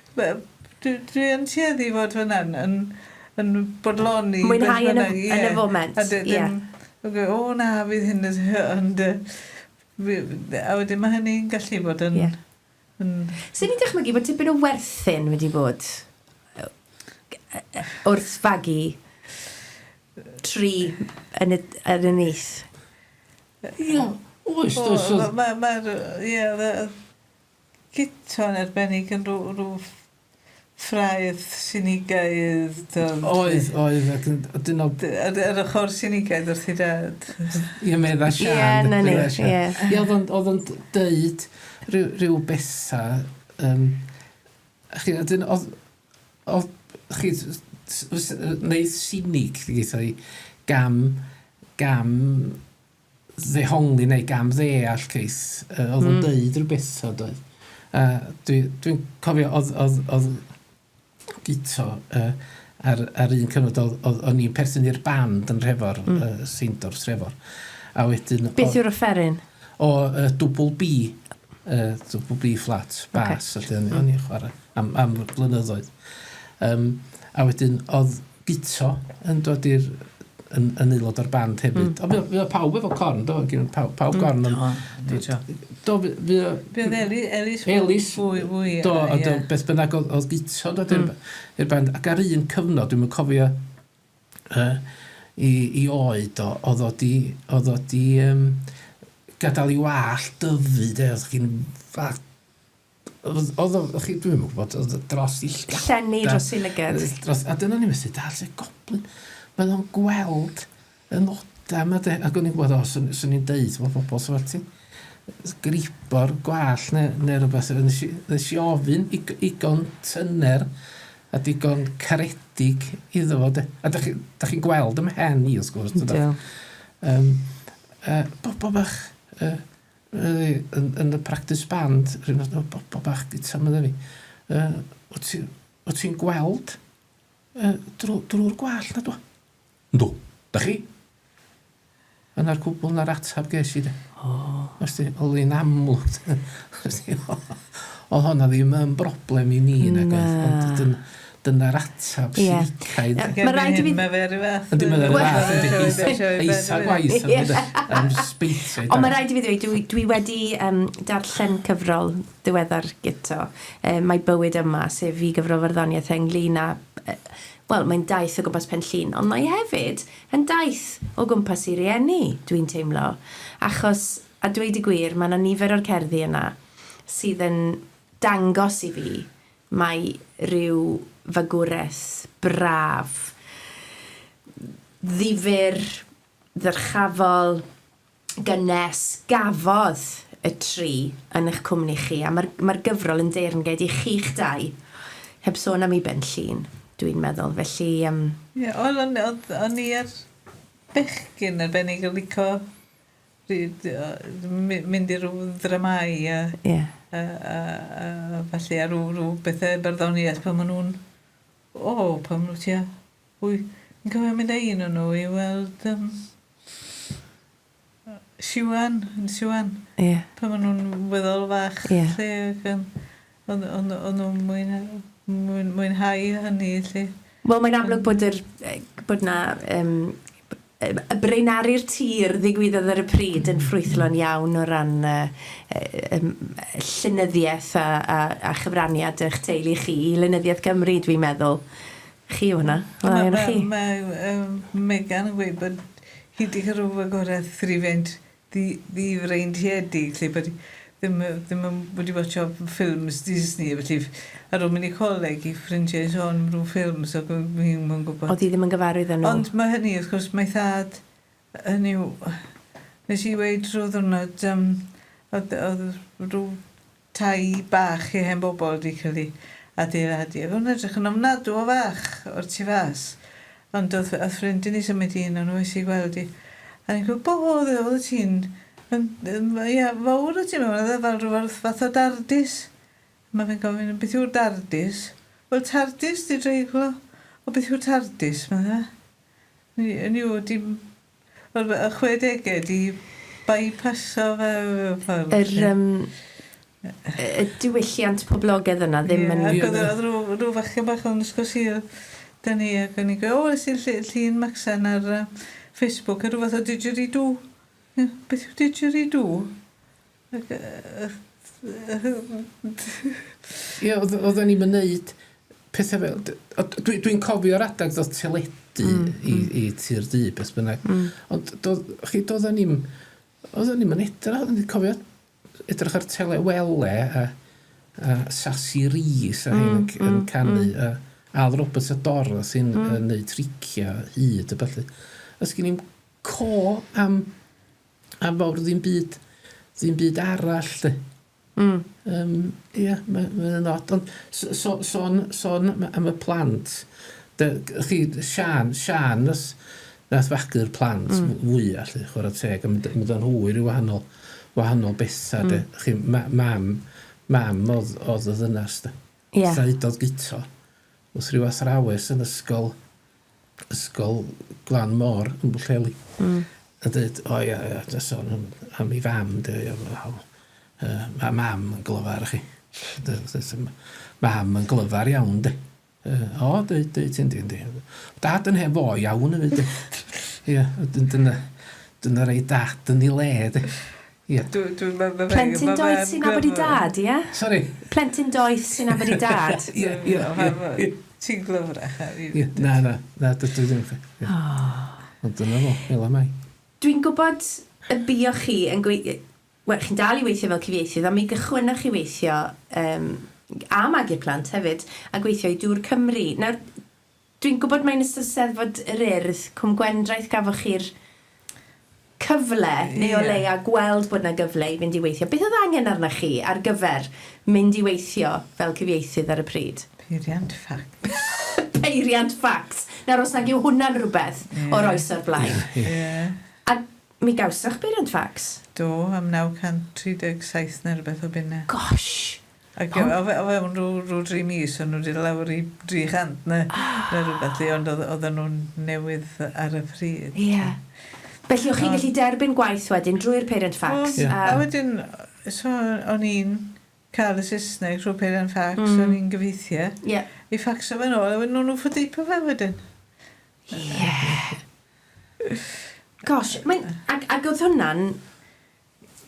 dwi dwi yn tueddu i fod fyna'n yn yn bodloni Mwynhau yn y yn y foment. A dim o na fydd hyn yn ond yy a wedyn ma' hynny'n gallu bod yn Ie. yn Swn i'n dychmygu bod tipyn o werthyn wedi bod wrth fagu tri yn y yn y nyth. Ia, oes, does. O, Mae'r, ma, ie, oedd Guto'n arbennig yn rhyw, rhyw ffraeth sinigaidd. Oedd, oedd, ac yn, dyn o... Ar, ar ochr sinigaidd wrth i dad. Ie, medda Sian. Ie, na ni, ie. Ie, oedd o'n deud rhyw, rhyw bethau... Um, chi, dyn, oedd, oedd, chi, wneud sinig, gyda i, gam, gam ddehongli neu gam ddeall ceith, oedd o'n deud rhyw bethau, doedd. A dwi'n dwi cofio, oedd, oedd, oedd Guto uh, ar, ar un cyfnod, oedd, oedd, o'n i'n perthyn i'r band yn Nhrefor, mm. Seindorf Trefor. A wedyn... Beth yw'r offeryn? O uh, double B, uh, double B flat, bass, okay. felly o'n i'n chwarae am, am blynyddoedd. Um, a wedyn oedd Guto yn dod i'r yn, yn aelod o'r band hefyd. Mm. O, fi oedd pawb efo corn, do? Gyn pawb, pawb mm. gorn. Do, do. Do, fi oedd... Fi oedd Elis, Elis fwy, fwy. Do, a do, beth bynnag oedd, oedd Guto dod i'r mm. band. Ac ar un cyfnod, dwi'n cofio uh, i, i oed o, oedd o di, oedd o di um, gadael i wallt dyfu, de, oedd chi'n Oedd o, chi, dwi'n yn gwybod, oedd o dros i llgada. Llenni dros i lygad. Dros, a dyna ni'n methu dal, sef goblin. Mae o'n gweld y noda yma, de. Ac o'n i'n gwybod, o, swn, swn i'n deud, mae bobl, so fel ti'n gribo'r gwall neu, neu rhywbeth. Nes i, nes i ofyn igon tyner a digon caredig iddo fo, de. A da chi'n chi gweld ym mhen i, wrth gwrs. Yndw. Um, bobl bach, yn, yn y practice band, rhywun oedd, o, bobl bach gyda, medda fi. Wyt ti, wyt ti'n gweld drwy'r drwy gwallt na dwa? Yndw, da chi? Yna'r cwbl na'r atab ges i de. O. Os ti, oedd hi'n amlwg. Oedd honna ddim yn broblem i ni, nag oedd. Ond Dyna'r atab Ie. sicaidd. Ie. Ma' raid i fi- Mae fe rhyw fath. Yndi, mae'n Wel- fath, yndi, eitha eitha gwaith am Ie. am sbeitio. Ond mae rhaid i fi ddweud, dwi, dwi wedi darllen cyfrol ddiweddar gyto, Mae Bywyd Yma, sef i gyfrol farddoniaeth ynglyn â, wel, mae'n daith o gwmpas Pen Llŷn, ond mae hefyd yn daith o gwmpas ei rieni, dwi'n teimlo. Achos, a dweud y gwir, mae yna nifer o'r cerddi yna sydd yn dangos i fi mai rhyw fagwraeth braf, ddifyr, ddyrchafol, gynnes gafodd y tri yn eich cwmni chi, a mae'r mae'r gyfrol yn deyrnged i chi'ch dau, heb sôn am i Ben Llŷn, dwi'n meddwl. Felly, yym... Ie, wel, o'n o'dd o'n i a'r bechgyn arbennig yn lico mynd i rw ddramâu a... Ie. ...a a a ballu a rw rw bethe barddoniaeth pan ma' nw'n o pan ma' nw tua wyth fi'n cofio mynd â un o n'w i weld yym Siwan yn Siwan. Ie. Pan ma' nw'n weddol fach. Ie. 'Lly ag yym o'dd o'n o'n nw'n mwynhau mwyn mwynhau hynny 'lly. Wel mae'n amlwg bod yr bod 'na yym y braenaru'r tir ddigwyddodd ar y pryd yn ffrwythlon iawn o ran yym llenyddiaeth a a a chyfraniad eich teulu chi i lenyddiaeth Cymru dwi'n meddwl. Chi yw hwnna. Wel iawn i chi. Mae yym Megan yn gweud bod hi 'di cael rhyw fagwraeth rhywfaint ddi-freintiedig 'lly bod hi ddim yy ddim yn wedi watsio ffilms Disney a felly ar ôl mynd i coleg i ffrindiau yn sôn am rw ffilms ac o'n i ddim yn gwbod. O'dd hi ddim yn gyfarwydd â nhw. Ond ma' hynny wrth gwrs mae thad hynny yw nes i weud rhyw ddiwrnod yym o'dd o'dd rhyw tai bach i hen bobl 'di cael eu adeiladu ac o'n edrych yn ofnadw o fach o'r tu fas ond o'dd o'dd ffrind i ni symud i un o'n nhw es i gweld 'i a o'n i'n gweld bo o'dd o'dd y tŷ'n yn yn ia fawr o tŷ mewn o'dd e fel rhyw fath fath o dardis. Ma' fe'n gofyn beth yw'r dardis? Wel tardis 'di dreiglo. O beth yw'r tardis medde fe. Hynny yw dim Wel y chwedege 'di bypasso fe mewn ffordd. Yr yym y diwylliant poblogedd yna ddim yn... Ie ac o'dd o'dd rw rw fachgen bach yn ysgol Sul 'da ni ac o'n i'n gweud o wnes i ll- llun Macsen ar yy Facebook a rw fath o didgeridoo. Ie beth yw didgeridoo? Ac yy Ie o'dd odden ni'm yn neud petha fel d- o dwi dwi'n cofio'r adag ddoth teledu i i Tŷ'r Du beth bynnag. Ond do'dd chi do'ddan ni'm oddan ni'm yn edrach o'n i'n cofio edrych ar tele wele a a Sassy Rees a rhein yn c- yn canu a Al Roberts a Dorothy'n yn neud tricia hud a ballu. A sgin i'm co am A fawr ddim byd, ddim byd arall 'lly. Yym ia, ma' mae o'n od ond so- so- sôn sôn am y plant, dy- chi Siân, Siân nath nath fagu'r plant fwya 'lly chwarae teg a mynd mynd â nhw i ryw wahanol wahanol betha 'de. Chi ma- mam mam o'dd o'dd y ddynas 'de. Ia. Llaedodd Guto wrth ryw athrawes yn ysgol ysgol glan môr yn Bwllheli. A deud, o ia, ia, jyst sôn am, am ei fam, de, ia, wel, yy, ma' mam yn glyfar i chi. Mam yn glyfar iawn, de. Yy, o, deud, deud, yndi, yndi. Dad yn hen fo iawn hefyd, de. Ia, wedyn dyna, dyna rei dad yn ei le, de. Ia. Dwi, dwi, ma, ma fe, Plentyn ma doeth fe'n sy'n nabod 'i glyfar. dad, ie? Sori? Plentyn doeth sy'n nabod 'i dad. Ie, ie, ie. Ti'n glyfrach na fi. Ie, na, na, na, dydw i ddim. Ie. Ond dyna fo, fel y mae. Dwi'n gwybod y buoch chi yn gwei-... Wel, chi'n dal i weithio fel cyfieithydd, ond mi gychwynnoch chi weithio yym a magu'r plant hefyd, a gweithio i Dŵr Cymru. Nawr, Dwi'n gwybod mai yn ystod Steddfod yr Urdd, Cwm Gwendraeth gafoch chi'r cyfle, neu o leia gweld bod 'na gyfle i fynd i weithio. Beth oedd angen arnoch chi ar gyfer mynd i weithio fel cyfieithydd ar y pryd? Peiriant ffacs. Peiriant ffacs! Nawr os nag yw hwnna'n rhywbeth o'r oes o'r blaen. Ie. A mi gawsoch beiriant ffacs? Do, am 937 neu rywbeth o bunne. Gosh! Ac o o fe- o fewn rhyw rhyw dri mis o'n nhw wedi lawr i 300 neu neu rhywbeth 'lly ond o'dd oedden nhw'n newydd ar y pryd. Ie. Felly o'ch chi'n gallu derbyn gwaith wedyn drwy'r peiriant ffacs? O'n. A wedyn so o'n i'n cael y Saesneg trwy peiriant ffacs mm. o'n i'n gyfeithio. Yeah. I ffacso fe nôl, a wedyn nhw'n ffodeipo fe wedyn. Yeah. Gosh, mae'n... Ac, ac oedd hwnna'n...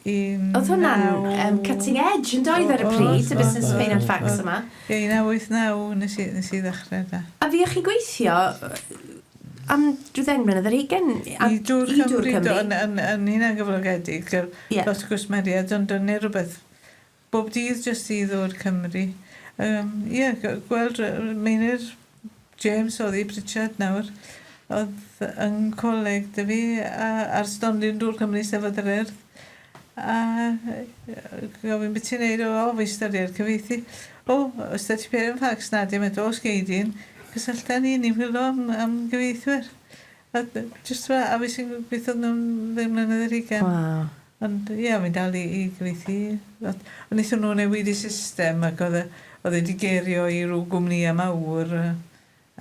Oedd hwnna'n um, cutting edge yn doedd ar y pryd, y busnes peiriant ffacs yma. Ie, 1989 nes i, nes i ddechrau da. A fi o'ch chi'n gweithio am drwy ddeng mlynedd ar hugain? I Dŵr Cymru, do, yn, yn, yn hunan gyflogedig, gael yeah. lot o gwsmeriaid, ond o'n neud rhywbeth bob dydd jyst i Ddŵr Cymru. Ie, yeah, gweld Meinir James oedd i Pritchard nawr, oedd yn coleg 'da fi a ar stondin Dŵr Cymru Steddfod yr Urdd a gofyn be ti'n neud o o fi styried cyfieithu. O oes 'da ti peiriant ffacs? Na dim eto os gei di un cysyllta ni ni'n chwilo am am gyfieithwyr. A jyst fel 'a a fi sy'n gweithio nhw'n ddeng mlynedd ar hugain. Waw. Ond ie fi'n dal i i gyfieithu lot. Ond nethon nhw newid y system ac o'dd e o'dd e 'di gerio i ryw gwmnïa mawr yy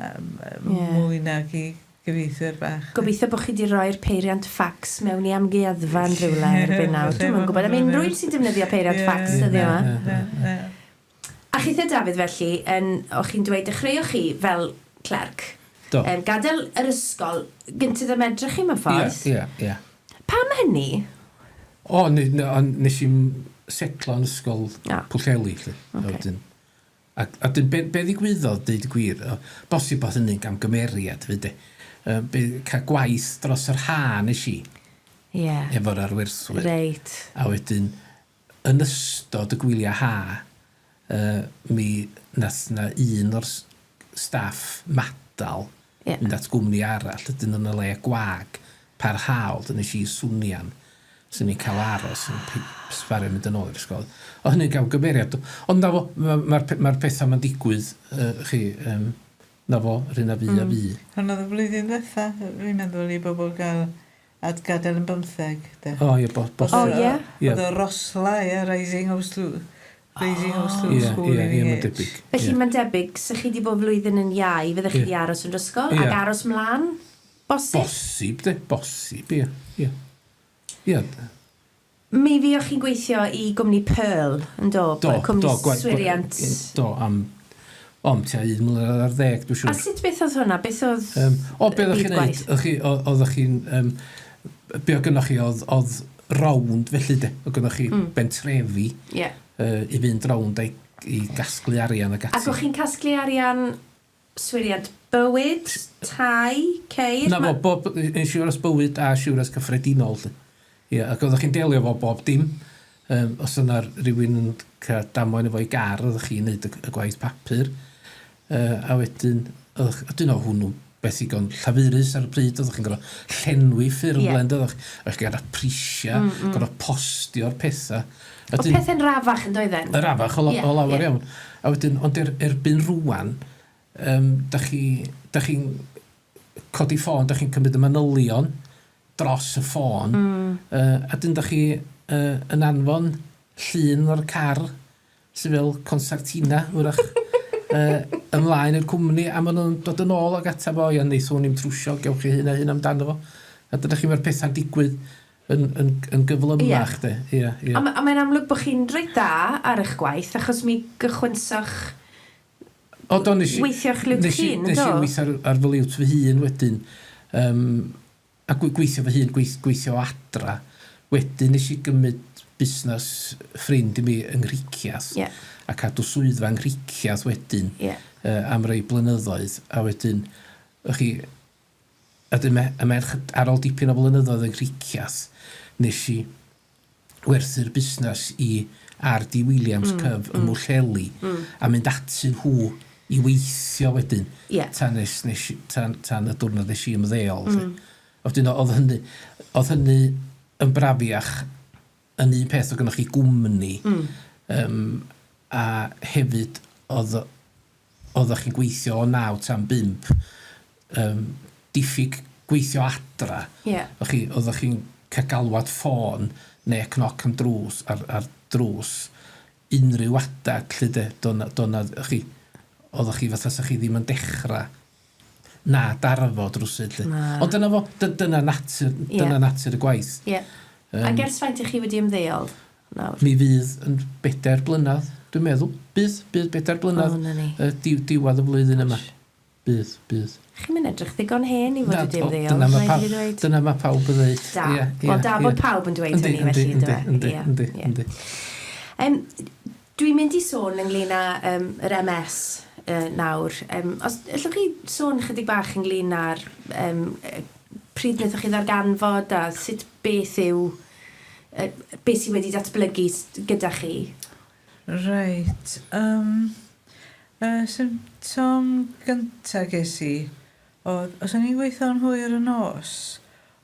yym yy mwy nag i gyfieithwyr bach. Gobeithio bod chi 'di roi'r peiriant ffacs mewn i amgueddfa yn rhywle erbyn nawr. Dwi'm yn gwybod am unrhyw un sy'n defnyddio peiriant ffacs dyddiau yma. Na, na. A chithe Dafydd felly, yn, o'ch chi'n dweud dechreuoch chi fel clerc. Do. Yn gadael yr ysgol gynted a medrech chi mewn ffordd. Ie, ie, ie. Pam hynny? O, nes i'm setlo yn ysgol Pwllheli, 'lly. Ocê. A wedyn ac a 'dyn be' be' ddigwyddodd deud y gwir, o bosib bod hynny'n gamgymeriad 'fyd 'de, yy be' ca'l gwaith dros yr ha nes i. Ie. Efo'r arwerthwyr. Reit. A wedyn yn ystod y gwyliau ha, yy mi nath 'na un o'r staff madal Ie. mynd at gwmni arall, ydyn yn y le gwag parhaol, dyna nes i swnian swn i'n cael aros yn sbario mynd yn ôl i'r ysgol. O hynny'n gamgymeriad. Ond na fo, mae'r ma, ma, ma pethau ma'n digwydd, uh, chi, um, na fo, rhywun a fi mm. a fi. Hwn oedd y flwyddyn ddiwetha, fi'n meddwl i bobl gael At gadael yn bymtheg, de. O ie, bo- bosib. O ie? Ie. Oedd y Rosla, ie, Rising of Slu... Rising of Slu Ie, School ie, in ie, mae'n age. debyg. Felly Ie. mae'n debyg, 'sa chi 'di bod flwyddyn yn iau, fyddech chi Ie. 'di aros yn yr ysgol Ie. ac aros mlaen, bosib? Bosib, de, bosib, ie, ie. Ie. Mi fuoch chi'n gweithio i gwmni Pearl, yn do? Do, Cwmni do, gwa- swiriant. Do, am, o, am tua un mlynedd ar ddeg, dwi'n A siŵr. sut beth oedd hwnna? Beth oedd Um, o, be oeddech byd chi'n neud? gwaith? O'ch chi, oeddech chi'n... Um, be oedd gynnoch chi oedd, oedd rownd felly de. Oedd gynnoch chi mm. bentrefi yeah. uh, i fynd rownd a'i, i gasglu arian ac ati. Ac o'ch chi'n casglu arian swiriant bywyd, tai, ceir? Na fo, bob, insurance bywyd a insurance cyffredinol. Lly. Ie, ac oeddech chi'n delio efo bob dim. Um, os yna rhywun yn cael damwain efo'i gar, oeddech chi'n neud y, y gwaith papur. Uh, a wedyn, oeddech, a dyn o hwnnw beth igon llafurus ar y pryd, oeddech chi'n gorfod llenwi ffurflen, yeah. oeddech chi'n gorfod prisiau, mm, mm. gorfod postio'r pethau. Oedd pethau'n rafach yn doedden? Yr rafach o, yeah, o lawer yeah. iawn. A wedyn, ond er, erbyn rwan, um, da chi'n da chi codi ffôn, da chi'n cymryd y manylion dros y ffôn, mm. uh, a dyn da chi uh, yn anfon llun o'r car sydd fel concertina, wrach, uh, ymlaen i'r cwmni, a maen nhw'n dod yn ôl ag ateb o, ia, neith hwn i'm trwsio, gewch chi hyn a hyn amdano fo. A dyna chi mae'r pethau'n digwydd yn, yn, yn gyflymach, yeah. de. Ie, ie. A, a mae'n amlwg bod chi'n reit dda ar eich gwaith, achos mi gychwynsoch O, do, nes i... Weithio ar liwt hun, do? Nes i weithio ar, ar fy liwt fy hun wedyn. Um, a gweithio fy hun, gweith, gweithio o adra. Wedyn nes i gymryd busnes ffrind i mi yng Nghricieth. Yeah. A cadw swyddfa yng Nghricieth wedyn yeah. uh, am rai blynyddoedd. A wedyn, chi, a dyn me, y merch ar ôl dipyn o blynyddoedd yng Nghricieth, nes i werthu'r busnes i R.D. Williams mm, Cyf ym mm. Mhwllheli mm. a mynd atyn nhw i weithio wedyn yeah. tan, nes, nes, tan, tan y diwrnod nes i ymddeol. Mm. Wedyn oedd hynny, oedd hynny yn brafiach yn un peth oedd gennych chi gwmni mm. um, a hefyd oedd oeddech chi'n gweithio o 9 tan 5, um, diffyg gweithio adra. Yeah. Chi, oeddech chi'n cael galwad ffôn neu cnoc am drws, ar, ar drws unrhyw adag, lle de, dona, dona, chi, oeddech chi fatha sa chi ddim yn dechrau na darfod rwsyd. Lle. Ond dyna fo, dyna natur, dyna yeah. natur y gwaith. Yeah. Um, Ac ers faint i chi wedi ymddeol? nawr? Mi fydd yn bedair blynedd, dwi'n meddwl. Bydd, bydd bedair blynedd. O, 'na ni. Y diw, diwedd y flwyddyn yma. Bydd, bydd. Chi'n mynd edrych ddigon hen i fod wedi ymddeol, dyna mae rhaid i pawb, fi ddweud. dyna ma pawb yn dweud. Da. Ie, ie, Wel, da bod ie. pawb yn dweud Yndi, hynny felly, yndi, yndyfe? yndi, Ie, yndi, ie. yndi. Yym, dwi'n mynd i sôn ynglyn â um, yr MS nawr. Os allwch chi sôn chydig bach ynglyn â'r um, pryd wnaethoch chi ddarganfod a sut beth yw, beth sydd wedi datblygu gyda chi? Reit, um, y symptom gynta ges i oedd, os o'n i'n gweithio'n hwyr y nos,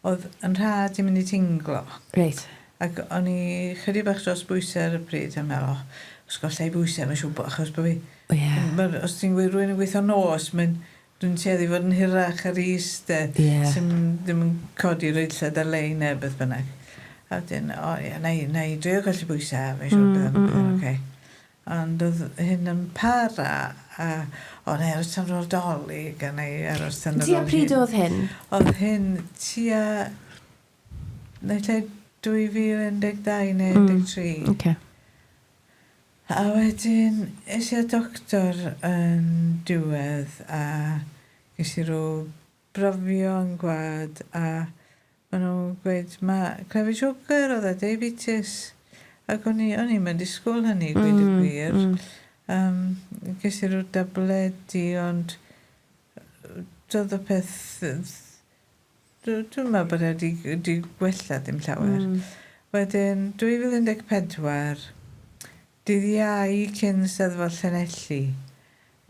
oedd yn rhad i mynd i tinglo. Reit. Ac o'n i chydig bach dros bwysau ar y pryd, a meddwl, o, os golla i bwysau, mae'n siŵr bod, achos bod fi... Ie. Ma, os ti'n gweud rhywun yn gweithio nos, mae'n dwi'n tueddu i fod yn hirach ar is, de. Ie. Sy'n ddim yn codi reit lled ar lein neu beth bynnag. A wedyn, o ie, na i, na i drio golli bwysau, mae'n siŵr bydd yn mm, oce. Ond oedd hyn yn para, a o, na i aros tan ôl Dolig, a na i aros tan ar Tua ôl pryd hyn. oedd hyn? Oedd hyn tua, naill ai 2012 neu 13. Okay. A wedyn es i at doctor yn diwedd a ges i rhyw brofion gwad a maen nhw'n gweud ma' clefyd siwgr oedd a diabetes ac o'n i o'n i'm yn disgwyl hynny i gweud y gwir. Yym ges i rhyw dabledi ond doedd y peth Dwi'n meddwl bod e 'di 'di gwella dim llawer. Wedyn 2014, dydd Iau cyn Steddfod Llanelli,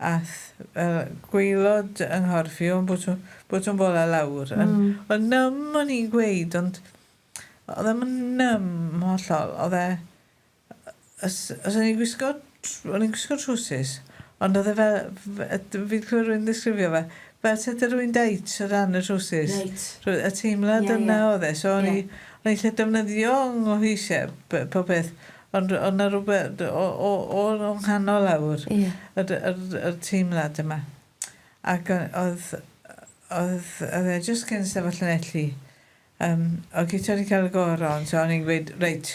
ath yy gwaelod yng nghorff i o'n botwm botwm bola lawr yn... Wel numb o'n i'n gweud ond o'dd o'm yn numb hollol o'dd e os os o'n i'n gwisgo o'n i'n gwisgo trowsus ond o'dd e fel fi'n clywed rywun ddisgrifio fe fel tasa rywun deit o dan y trowsus. Reit. Y teimlad yna o'dd e so o'n i o'n i 'llu defnyddio 'nghoese popeth ond o'dd 'na rwbeth o o o o nghanol lawr. Ie. Yr yr yr teimlad yma. Ac o'dd o'dd o'dd e jyst cyn Steddfod Llanelli yym o'dd Guto 'di ca'l y goron so o'n i'n gweud reit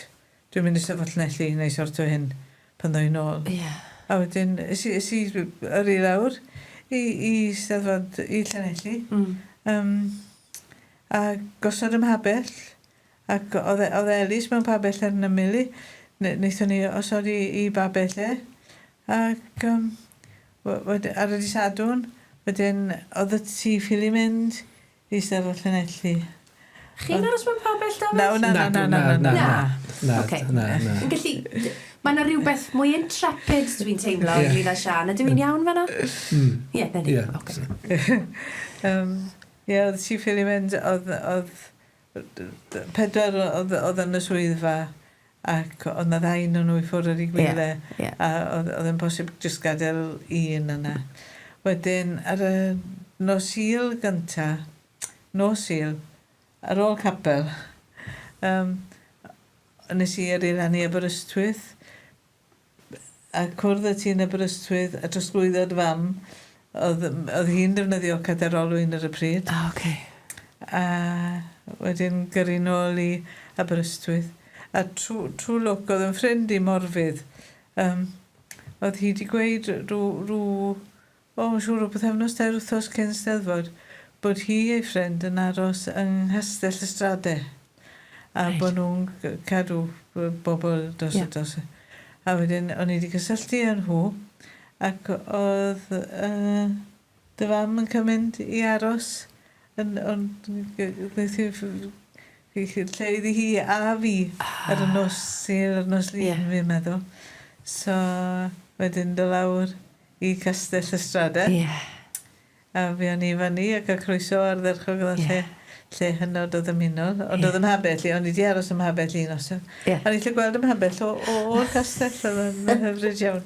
Dwi'n mynd i Steddfod Llanelli i wneud sortio hyn pan ddo i nôl. Ie. A wedyn es i es i yrru lawr i i Steddfod i Llanelli. Yym a gosod ym mhabell ac o'dd e- o'dd Elis mewn pabell ar 'yn ymyl i. Ne- naethon ni osod 'i 'i babell e ac yym we- wed- ar y dy' Sadwrn wedyn o'dd y tŷ ffili mynd i Steddfod Llanelli. Chi'n aros mewn pabell, Dafydd? Na, na, na, na, na, na. Na. Na, Ocê. na, na. Yn gallu... Mae yna rhywbeth mwy intrepid dwi'n teimlo Ie. ynglyn â Siân. Ydw i'n iawn fan'na? Ie, na ni. Ie. Ocê. Yym, ie, oedd Chief ffili mynd, oedd, oedd pedwar oedd, oedd yn y swyddfa ac oedd 'na ddau ohonyn nhw i ffwrdd ar eu gwyliau. Ie, ie. A oedd, oedd e'n posib jyst gadael un yna. Wedyn, ar y nos Sul gynta, nos Sul, ar ôl capel, um, nes i yrru lan i Aberystwyth a cwrdd â ti yn Aberystwyth a trosglwyddo dy fam. Oedd, oedd hi'n defnyddio cadair olwyn ar y pryd. Ah, oce. A wedyn gyrru nôl i Aberystwyth. A trw, trw lwc oedd yn ffrind i Morfudd. Um, oedd hi wedi gweud rhyw, rhyw, o, mae'n siŵr o bythefnos tair wythnos cyn Steddfod, bod hi ei ffrind yn aros yng Nghastell y Strade. A Reit. bod nhw'n cadw bobl dros Ie. y dros. A wedyn o'n i wedi cysylltu â nhw ac oedd uh, dy fam yn cymryd i aros yn, ond wnaeth hi lle iddi hi a fi ar y nos Sul, ar nos Lun, Ie. fi'n meddwl. So wedyn do lawr i Castell y Strade. Ie. A fi o'n i fyny a cael croeso ardderchog oedd yn Ie. lle, lle hynod o ddymunol. Ond Ie. oedd ym mhabell i, o'n i 'di aros ym mhabell un noson. Ie. O'n i 'llu gweld ym mhabell o, o, o'r castell, oedd yn hyfryd iawn.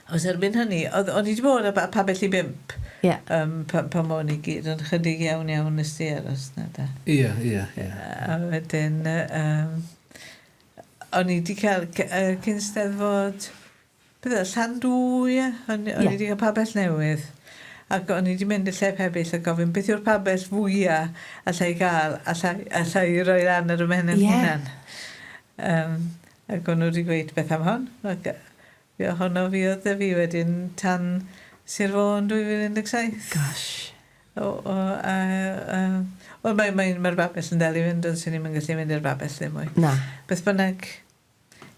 Os erbyn hynny, oedd, o'n i 'di bod ar pabell i bump. Ie. Um, pa, pan o'n i gyd, ond chydig iawn iawn nes di aros na da. Ie, ie, ie. A wedyn, um, o'n i 'di cael uh, cyn Steddfod, beth oedd, Llandŵ, ie? O'n o'n i Ie. 'di cael pabell newydd. Ac o'n i 'di mynd i'r lle pebyll a gofyn beth yw'r pabell fwya alla i gael, alla, alla i roi lan ar y mhen yn Ie. hunan. Um, ac o'n nhw wedi gweud beth am hon. Ac fi ohono fi oedd y fi wedyn tan Sir Fôn 2017. Gosh. O, o, a, a, wel, mae'r mae, mae babell yn dal i fynd, ond sy'n ni'n gallu mynd i'r babell ddim mwy. Na. Beth bynnag,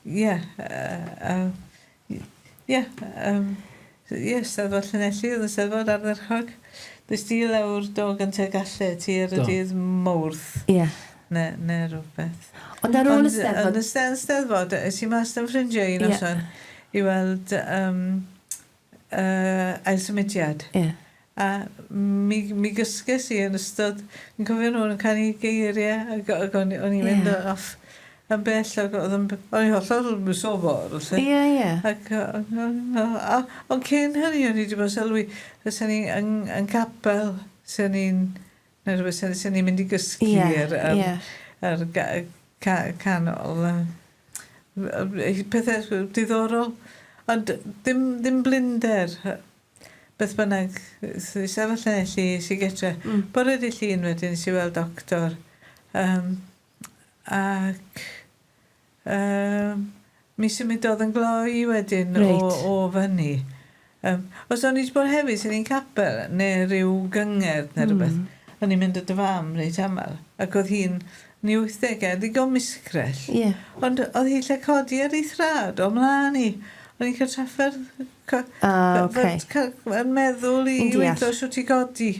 ie, ie, ie, ie, Steddfod Llanelli, oedd y Steddfod ardderchog. Dys di lawr do gyntaf gallu ti ar y dydd Mawrth. Ie. Ne, ne rhywbeth. Ond ar ôl y Steddfod... Ond y Steddfod, es i mas da'n ffrindiau un noson i weld um, ailsymudiad. Ie. Yeah. A mi, mi gysges i yn ystod, yn cofio nhw'n canu geiriau, ac, ac o'n, o'n i'n mynd yeah. off yn bell, ac oedd yn, o'n i'n hollol sobor. Ie, yeah, ie. Yeah. Ac, ond cyn hynny, o'n i wedi bod yn sylwi, fysa ni yn, yn capel, sy'n ni'n, neu rhywbeth, sy'n ni'n mynd i gysgu yeah, ar, ar, yeah. ar, ar canol. Pethau diddorol, ond dim, dim blinder. Beth bynnag, sefyll Llanelli, es i getre. Bore dydd Llun wedyn, es i weld doctor. Um, ac um, mi symudodd yn gloi wedyn Reit. o, o fyny. Um, os o'n i wedi bod hefyd, sy'n ni'n capel, neu rhyw gyngerdd neu rhywbeth, o'n i'n mynd o dy fam reit aml, ac oedd hi'n yn ei 80au, ddigon misgrell. Ie. Yeah. Ond oedd hi lle codi ar ei thrad o mlaen i. O'n i'n cael trafferth Ah, oce. yn meddwl i Yn deall. weithio sut i godi.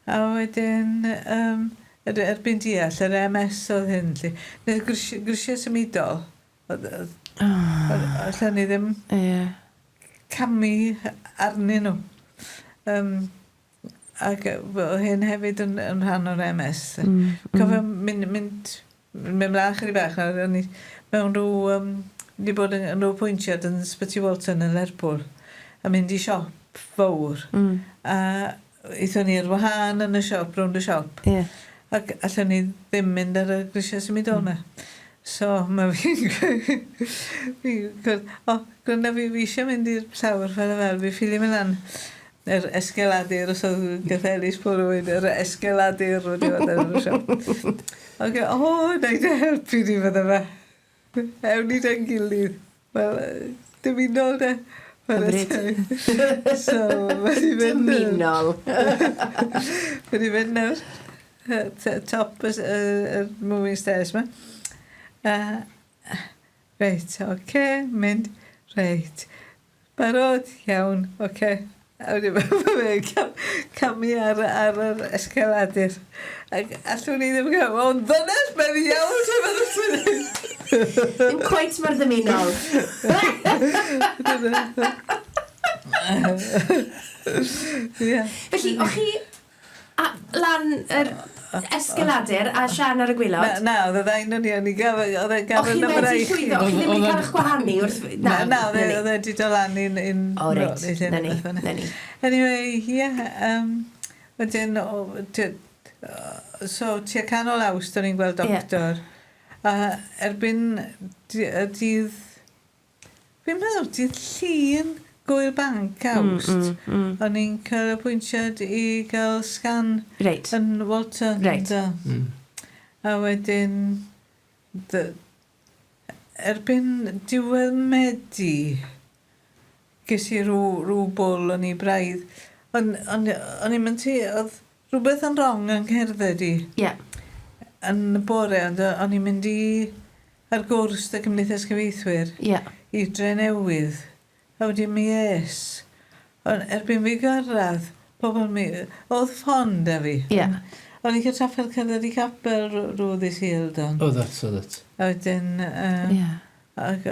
A wedyn, um, erbyn deall, yr MS oedd hyn, lly. Neu grisiau, grisiau symudol. Oedd, oedd, Ah. allan ni ddim Ie. camu arnyn nhw. Um, ac oedd hyn hefyd yn, yn rhan o'r MS. Cofio mynd, mynd, mynd mlaen chydig bach, nawr, o'n i mewn rhyw, um, wedi bod yn, yn rhyw pwyntiad yn Ysbyty Walton yn Lerpwl, a mynd i siop fawr. A aethon ni ar wahân yn y siop, rownd y siop. Ie. Ac allan ni ddim mynd ar y grisiau symudol yma. So mae fi'n... fi'n gwrdd, o, gwrdd fi, fi eisiau mynd i'r llawr fel y fel, fi ffili mynd lan yr esgeladur, os oedd Gareth Ellis pwy rywun, yr esgeladur wedi bod ar y siop. Ac o, na i dy helpu di fydda fe. Ewn ni da'n gilydd. Wel, dymunol de. Chwarae Hyfryd. teg. So, mae di fynd... Dymunol. Mae di fynd nawr. Top y, y, y moving stairs ma. Reit, oce, okay, mynd. Reit. Barod, iawn, oce. Okay. A wedyn mae fe'n cam, camu ar, ar yr esgeladur. Ac allwn ni ddim cael, ond ddynes, mae'n iawn, ti'n meddwl ti'n Ddim cweit mor ddymunol. Ie. Felly, o'ch chi a, lan yr esgeladur a Sian ar y Na, gwylod? na, oedd y ddau nhw ni, o'n i gafel, oedd e O'ch gafel chi na wedi braich. llwyddo? O'ch chi ddim wedi cael eich gwahanu wrth... Na, na, oedd e na ni. oedd e wedi dod lan i'n... i'n O, reit, i'n na ni, beth fel 'na. na ni. Anyway, ie, yeah, wedyn, o, so tua canol Awst o'n i'n gweld Ie. doctor. A erbyn y dydd, fi'n meddwl dydd Llun Gwyl Banc Awst, o'n i'n cael apwyntiad i gael sgan Reit. yn Walton. Reit. Do. A wedyn, erbyn diwedd Medi, ges i rhyw, rhyw bwl o'n i braidd. Ond on, o'n i'n mynd ti, oedd rhywbeth yn wrong yn cerdded i Ie. yn y bore, ond o'n i'n mynd i ar gwrs dy Cymdeithas Cyfieithwyr Ie. i Drenewydd. A wedyn mi es. Ond erbyn fi gyrraedd, pobl mi... Oedd ffon da fi. Ie. O'n i'n cael trafferth cerdded i capel rhyw ddydd Sul, don. Oedd it, oedd it. A wedyn, Ie. ac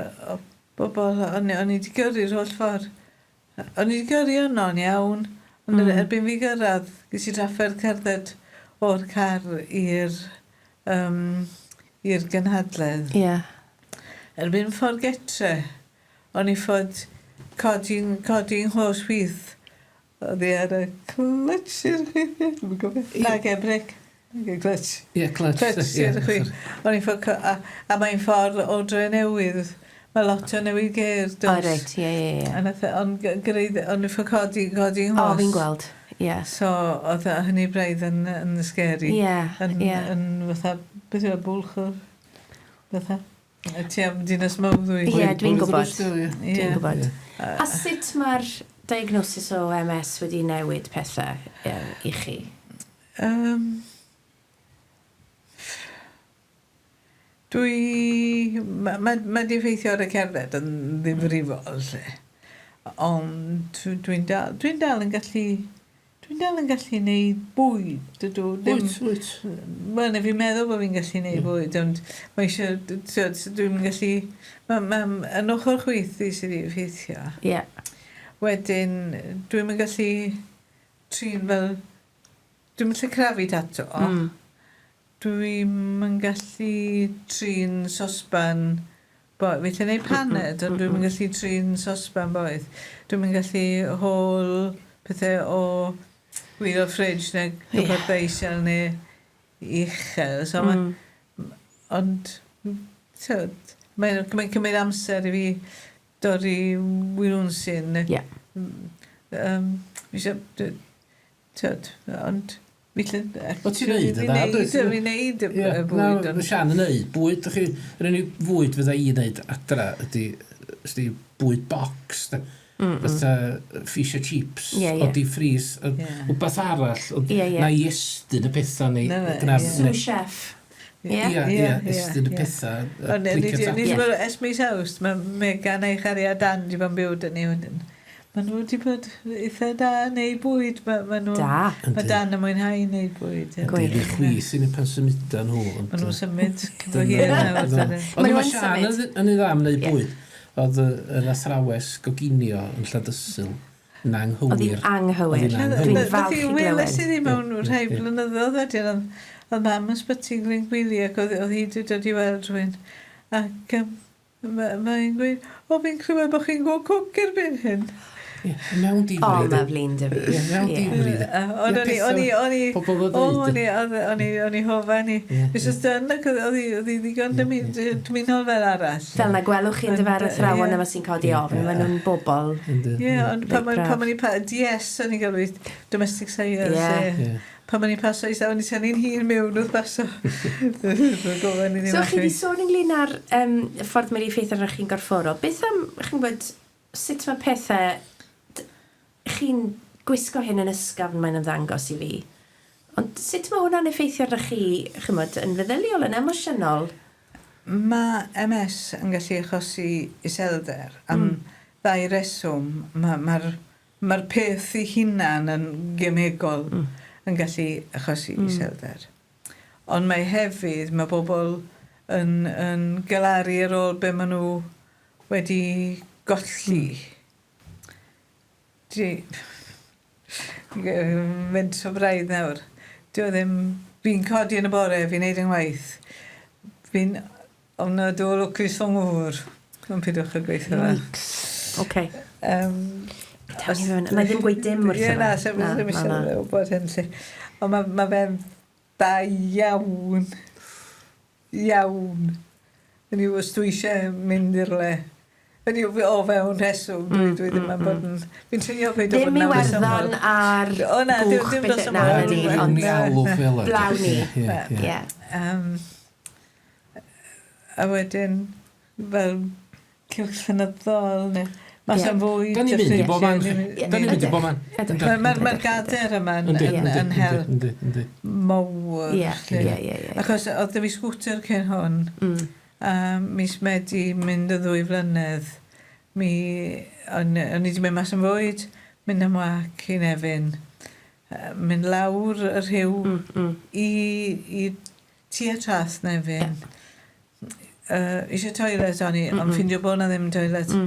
bobl, o'n i wedi gyrru'r holl ffordd. O'n i wedi gyrru yno'n iawn, ond erbyn fi gyrraedd, ges i trafferth cerdded o'r car i'r um, i'r gynhadledd. Ie. Erbyn ffordd getre, o'n i ffod codi'n codi nghos chwith. Oedd i ar y clutch i'r chwith, ie, dwi'm yn gofio. Nag e, brec. Nag e, clutch. Ie, clutch. Clutch ie, i'r chwith. O'n i'n ffod, a, a mae'n ffordd o dre newydd. Mae lot o newid geir, O, does? reit, ie, ie, ie. A nath e- ond gyrraedd, o'n i'n ffod codi, codi O, nghos. fi'n gweld. Ie. So, oedd hynny braidd yn, yn scary. Ie, Yn, ie. yn fatha, beth yw e, bwlch o'r, fatha. Ti am Dinas Mawddwy. Ie, dwi'n gwybod. Dwi'n gwybod. A sut mae'r diagnosis o MS wedi newid pethau i chi? Dwi... Mae ma, ma 'di effeithio ar y cerdded yn ddifrifol 'lly. Ond dwi'n dal, dwi'n dal yn gallu... Dwi'n dal yn gallu neud bwyd, dydw. Ddim, wyt, wyt. Wel, neu fi'n meddwl bod fi'n gallu neud bwyd, ond mae eisiau, tywed, dwi'n gallu... Mae ma, yn ochr chwith i sydd wedi effeithio. Ie. Yeah. Wedyn, dwi'n yn gallu trin fel... Dwi'n gallu crafu tato. Dwi'm yn gallu trin sosban boeth. Fi 'llu neud paned ond dwi'm yn gallu trin sosban boeth. Dwi'm yn gallu hôl pethe o waelod ffridge neu cwpwrdd isel neu uchel so ma'... Ond t'od mae'n mae'n cymryd amser i fi dorri wilwnsyn neu... Ie. Yym fi isio Tyd, ond fi lle... Wel ti'n neud yn dda dwyt? Fi'n neud y bwyd. Na, Sian yn neud bwyd. Chi, yr unig fwyd fydda i'n neud adra ydy, ydy bwyd box. De. Fatha fish and chips, yeah, yeah. o di ffris, yeah. wbath arall, ond yeah, yeah. na i estyn y pethau ni. Sous chef. Ie, ie, estyn y pethau. Ond ni wedi bod, ers mis Awst, mae Megan a'i chariad Dan wedi bod yn byw 'da ni wedyn. Maen nhw wedi bod eitha da yn neud bwyd. Ma, ma nhw, da. Mae Dan yn mwynhau neud bwyd. Gwych. Yndi, chwi sy'n ei pan symuda nhw. Maen nhw'n symud cyfo hir nawr. Ond mae Sian yn ei dda am wneud bwyd. Oedd yr athrawes goginio yn Llandysul yn anghywir. Oedd hi'n anghywir. Dwi'n falch i glywed. Weles i ddi mewn rhai blynyddoedd wedyn, oedd mam yn sbyty Glyn Gwili ac oedd hi wedi dod i weld rhywun. Ac Mae'n gweud, o fi'n clywed bod chi'n go cook erbyn hyn. Ie, mewn difri. O, mae flin dy fi. Ie, mewn difri. Ond o'n i, o'n i, o'n i, o, o'n i, o'n i, o'n i hofan i. Mrs Dunn, ac oedd hi ddigon dymunol fel arall. Fel na gwelwch chi'n dyfer athrawon yma sy'n codi ofn, maen nhw'n bobl. Ie, ond pan o'n i, DS o'n i'n galw domestic science. Ie. Pan o'n i'n paso i o'n i'n tynnu'n hun mewn wrth baso. So chi wedi sôn ynglyn â'r um, ffordd mae'n effeithio arnoch chi'n gorfforol. Beth am, chi'n gwybod, sut mae pethau... Chi'n gwisgo hyn yn ysgafn mae'n ymddangos i fi. Ond sut mae hwnna'n effeithio arnoch chi, chymod, yn feddyliol, yn emosiynol? Mae MS yn gallu achosi iselder am ddau reswm. Mae'r ma, Mae'r peth ei hunan yn gemegol yn gallu achosi iselder. Ond mae hefyd, mae bobl yn, yn galaru ar ôl be maen nhw wedi golli. Di... Mynd so braidd nawr. Dyw e ddim... Fi'n codi yn y bore, fi'n neud yng ngwaith. Fi'n ofnadwy o lwcus o ngŵr. Ond pidwch â gweithio fe. Yikes. Oce. Taw ni fewn. Na i ddim gweud dim wrtho fe. Ie, na, sef ddim eisiau fe wybod hyn, lly. Ond mae ma fe'n dda iawn. Iawn. Hynny yw, os dwi eisiau mynd i'r le. Hynny yw, o fewn rheswm, dwi, dwi ddim yn bod yn... Fi'n trio peidio bod Ddim yn Iwerddon a'r O na, dim, gwch dim beth dros y na, môr. na ni, ond Ni alw fel yna. Blaw ni. Ie, ie. Ie. A wedyn, fel cylch llenyddol neu mas am fwyd. Da ni'n mynd i bob man. Da ni'n mynd i bob man. Mae'r gader yma yn help mawr. Ie, ie, ie. Achos oedd 'da fi sgwter cyn hwn, a mis Medi mynd y 2 flynedd, mi o'n i wedi mynd mas am fwyd, mynd am wac i Nefyn, mynd lawr y rhiw i tua Traeth Nefyn. Eisiau toilet o'n i, ond ffindio bod 'na ddim toilet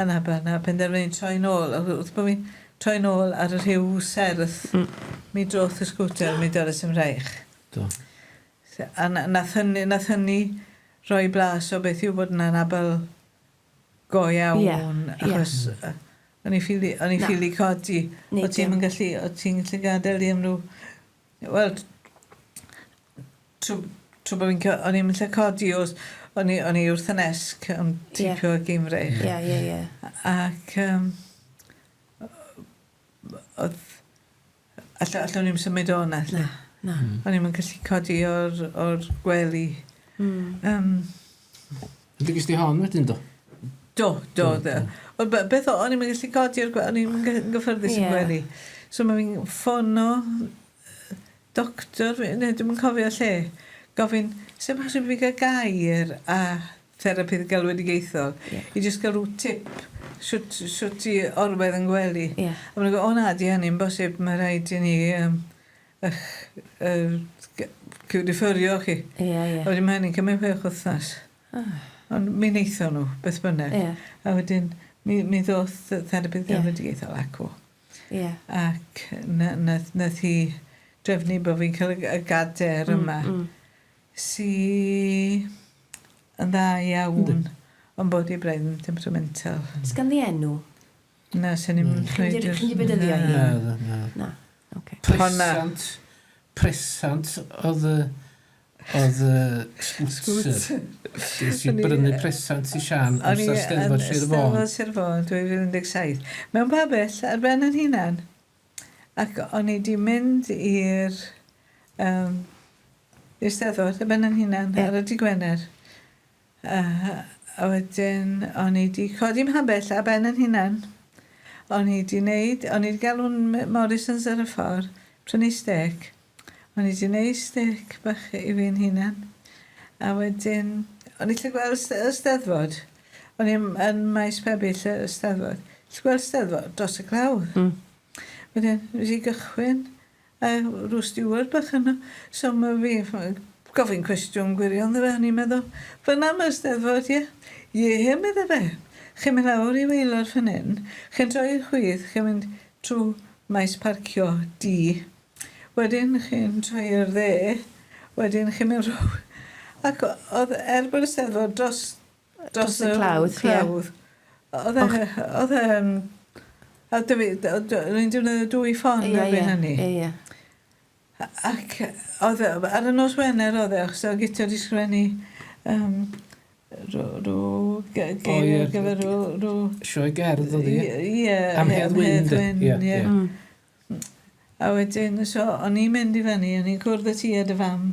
yn Aber a penderfynu troi nôl. A wrth bod fi'n troi nôl ar y rhiw serth, mi droth y sgwter, mi dorres i'm mraich. Do. A nath hynny, nath hynny roi blas o beth yw bod yn anabl go iawn, achos o'n i ffili, o'n i ffili codi. O ti'n yn gallu, o ti'n gallu gadael i am ryw... Wel, trw, trw bod fi'n... O'n i'n gallu codi os... O'n i, o'n i wrth y nesg yn tipio yeah. Gymreig. Ie, ie, ie. Ac oedd... Allwn i'm symud o 'na. Na, na. O'n i'm yn gallu codi o'r gwely. Yndi ges di hon wedyn do? Do, do. do. Wel, beth o, o'n i'n gallu codi o'r o'n i'n gyffyrddus yn gwely. So mae fi'n ffono doctor, neu dwi'm yn cofio lle, gofyn, sut bosib i fi gael gair a therapydd galwedigaethol yeah. i jyst gael rhyw tip shwt, shwt i orwedd yn gwely. Yeah. A maen nhw'n o na, di hynny'n bosib, mae rhaid i ni um, ych, uh, cyfrifyrio chi. Ie, yeah, ie. Yeah. A wedyn mae hynny'n cymryd chwech wythnos. Oh. Ond mi wnaethon nhw, beth bynnag. Yeah. A wedyn, mi, mi ddoth therapydd galwedigaethol acw. Ie. Ac na- nath nath hi drefnu bo' fi'n ca'l y y gader yma. Sy yn dda iawn. Yndi. Ond bod hi braidd yn temperamental. Oes ganddi enw? Na, swn i'm yn Chi'n rhoid di yr... chi'n di bedyddio hi? Na, na, na. Na. Oce. Honna. Presant, presant oedd y oedd y sgwter. Ges i brynu presant i Sian amser Steddfod Sir Fôn. Steddfod Sir Fôn 2017. Mewn pabell ar ben yn hunan. Ac o'n i 'di mynd i'r um, i'r Steddfod ar ben yn hunan yeah. ar y dy Gwener. A wedyn o'n i 'di codi mhabell ar ben 'yn hunan. O'n i 'di neud o'n i 'di galw'n Morrisons ar y ffor, prynu stêc. O'n i 'di neud stêc bach i fi'n hunan. A wedyn o'n i 'llu gweld y Steddfod. O'n i yn Maes Pebyll y Steddfod. 'Llu gweld Steddfod dros y clawdd. Hmm. Wedyn nes i gychwyn A rw stiward bach yno. So ma' fi gofyn cwestiwn gwirion iddo fe, o'n i'n meddwl, fyna ma' Steddfod, ie? Ie, medde fe. Chi'n mynd lawr i waelod fan hyn, chi'n troi i'r chwith, chi'n mynd trwy maes parcio D, wedyn chi'n troi i'r dde, wedyn chi'n mynd row-... Ac o'dd, er bod y Steddfod dros Dros y clawdd, ie. Clawdd. Oedd e, oedd e'n... A dwi, o'n i'n defnyddio dwy ffon erbyn hynny. Ie, ie. Ac oedd, e, ar y nos Wener oedd e, achos oedd Guto 'di sgrifennu um, rhyw geiriau ar gyfer rhyw... rhyw... Sioe gerdd oedd hi? Ie. Am Hedd Wyn, Wyn, ie. Mm. A wedyn, so, o'n i'n mynd i fyny, o'n i'n cwrdd â ti a dy fam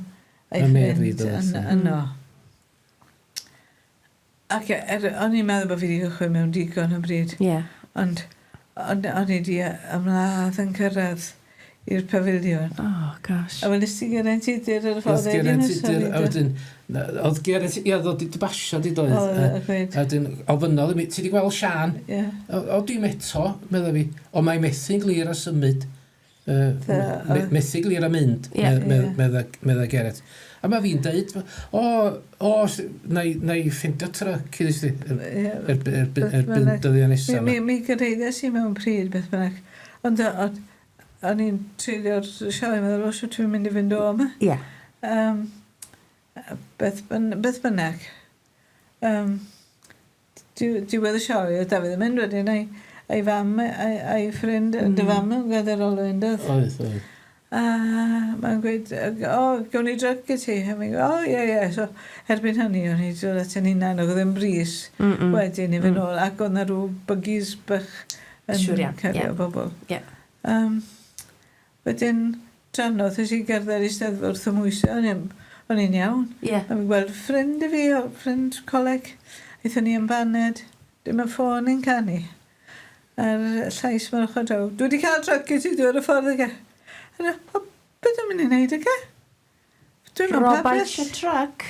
a'i ffrind yno. Ac er, o'n i'n meddwl bod fi wedi cychwyn mewn digon o bryd. Ie. Yeah. Ond o'n, o'n i wedi ymladd yn cyrraedd i'r pafiliwn. Oh, gosh. A weles ti Geraint Tudur ar y ffordd Oedd Geraint Tudur, a wedyn, oedd Geraint, ie, oedd di basio di doedd. Oedd, gweud. A wedyn, ofynnodd i mi, ti di gweld Sian? Ie. O, o dim eto, meddai fi. O, mae methu'n glir a symud. Methu glir a mynd, medda Geraint. A mae fi'n deud, o, o, na i, na i ffindio tryc i ddysgu, erbyn dyddiau nesaf. Mi, mi gyrhaeddes i mewn pryd, beth bynnag. Ond o'n i'n treulio'r sioe, meddwl, o, siwt dwi'n mynd i fynd o yma. Ie. Um, beth, beth bynnag. Um, Diwedd y sioe, oedd Dafydd yn mynd wedyn a'i, a'i fam a'i, a'i ffrind, mm. dy fam yn gwedd ar ôl yn doedd? Oedd, oedd. A mae'n gweud, o, gawn ni dryc i ti? A mi'n gweud, o, ie, ie. So, erbyn hynny, o'n i dod at yn hunan, oedd ddim bris mm -mm. wedyn i fynd mm. ôl, ac oedd na rhyw buggies bach yn Siwr iawn, cario yeah. bobl. Yeah. Um, wedyn, drannoeth, es i gerdded i Steddfod wrth y mwysau, o'n i'n o'n i'n iawn. Ie. A fi'n gweld ffrind i fi, o, ffrind coleg, aethon ni am baned, dim y ffôn yn canu. A'r llais ma'r ochr draw, dwi wedi cael truck i ti, dwi ar y ffordd ag e. A dwi, o, be dwi'n mynd i wneud ag e? Dwi'n mewn Rob pabell. eisiau truck.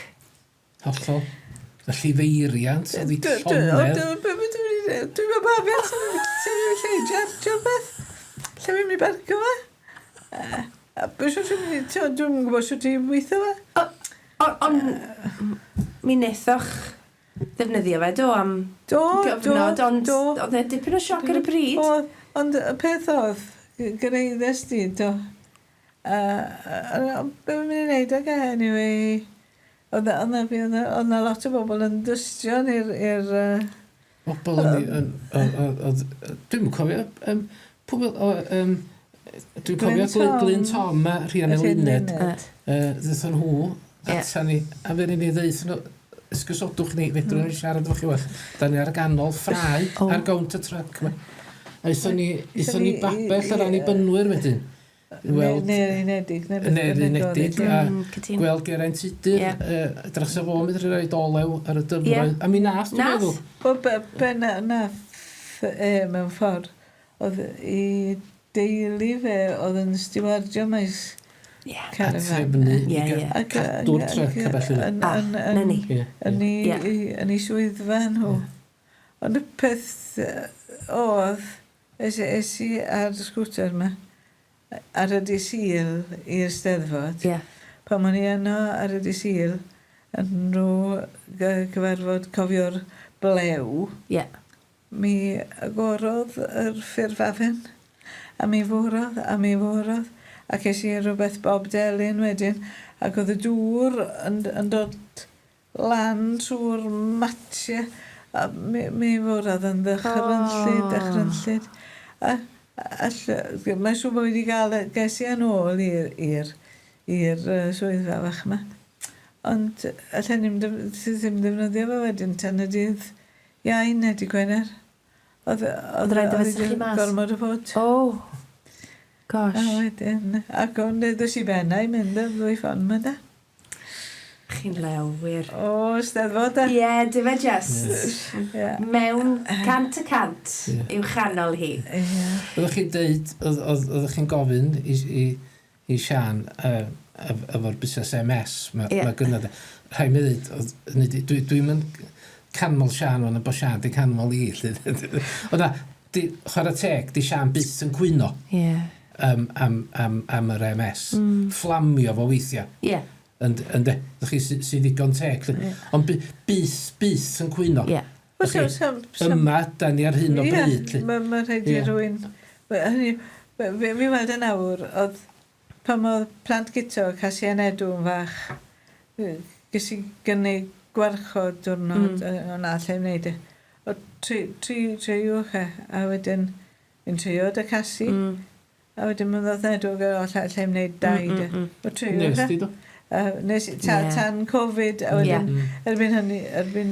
Hollol. Y llifeiriant, oedd hi llonedd. Dwi'n mewn pabell, sy'n mynd lle i jarjio beth. Lle fi'n mynd i barcio fe? A beth sy'n mynd i, dwi'n gwybod sut i weithio fe. Ond mi wnaethoch ddefnyddio fe, do, am Do, do, gyfnod, ond do. oedd e dipyn o sioc ar y pryd. Oedd, ond y peth oedd, gyreiddes di, do. A be fi'n mynd i wneud ag e, anyway. Oedd na, oedd na lot o bobl yn dystion i'r... i'r Bobl yn... Oedd... Dwi'm yn cofio... Pwy oedd... Dwi'n cofio Glyn Tom a Rhian Eluned. Ddaethon nhw ata ni, a fe ni ddeud nhw, esgusodwch ni, fedrwn ni siarad efo chi well. Da ni ar ganol ffrae ar gownt y truck. Aethon ni, aethon ni babell yr annibynwyr wedyn. Weld... Neu'r Unedig, neu beth Neu'r bynnag oedd Unedig, hi. a Cytuno. gweld Geraint Tudur, Ie. edrych sa fo medru rhoi olew ar y dyfroedd. Ie. A mi nath, dwi'n Nath. meddwl. Wel, be, be na, nath e mewn ffordd, oedd i deulu fe oedd yn stiwardio maes Ie. A carafan. trefnu i Ie, ie. cadw'r tryc a ballu. Yn, Ah, yn, na yn, ni. Ie, yn, ie. ei, Ie. yn ei swyddfa nhw. Ond y peth oedd, es, es i ar y sgwter yma, ar y dydd Sul i'r Steddfod. Ie. Pan o'n i yno ar y dydd Sul, yn rhyw gyfarfod cofio'r blew, Ie. mi agorodd yr ffurfafen, a mi fwrodd, a mi fwrodd, ac es i rhywbeth Bob Delyn wedyn, ac oedd y dŵr yn, yn dod lan trwy'r matiau, a mi, mi fwrodd yn ddychrynllyd, O. dychrynllyd. A, a, a mae'n siŵr bod fi wedi cael, ges i yn ôl i'r i'r i'r swyddfa fach yma. Ond allan ni'm ddim defnyddio fo wedyn tan y dydd Iau neu dydd Gwener. Oedd Oedd rhaid iddo fe sychu mas? Gormod o fod. O. Gosh. A wedyn, ac o'n ddos i benna i mynd y ddwy ffordd yma da. Chi'n lew, wir. O, Steddfod da. Ie, dy fe just. Ie. Mewn 100% Ie. i'w chanol hi. Ie. Oeddech chi'n deud, oeddech chi'n gofyn i, i, i Sian efo'r busnes MS, mae Ie. yeah. ma gynna. Rhaid mi ddeud, hynny 'di, dwi'n mynd canmol Sian o'n bod Sian di canmol i, lly. Ond na, di, chwarae teg, di Sian byth yn cwyno Ie. am yr MS. Fflamio fo weithiau. Ie. Yndê, ydych chi sy ddigon teg. Lly. Ond byth, byth yn cwyno. Ie. Wel, Chi, Yma, da ni ar hyn o bryd. Lly. Mae ma rhaid i rywun... Hynny, fi weld yn awr, oedd pan oedd plant Guto, Casi a Nedw yn fach, ges i gynnig gwarchod diwrnod, mm. na lle i wneud e. O, tri, tri, treiwch e, a wedyn yn trio dy Casi, a wedyn mae'n ddod Nedw gyda o lle, lle i wneud dau de. O, treiwch Nes e. di do? Nes, ta, tan Covid, a wedyn, erbyn hynny, erbyn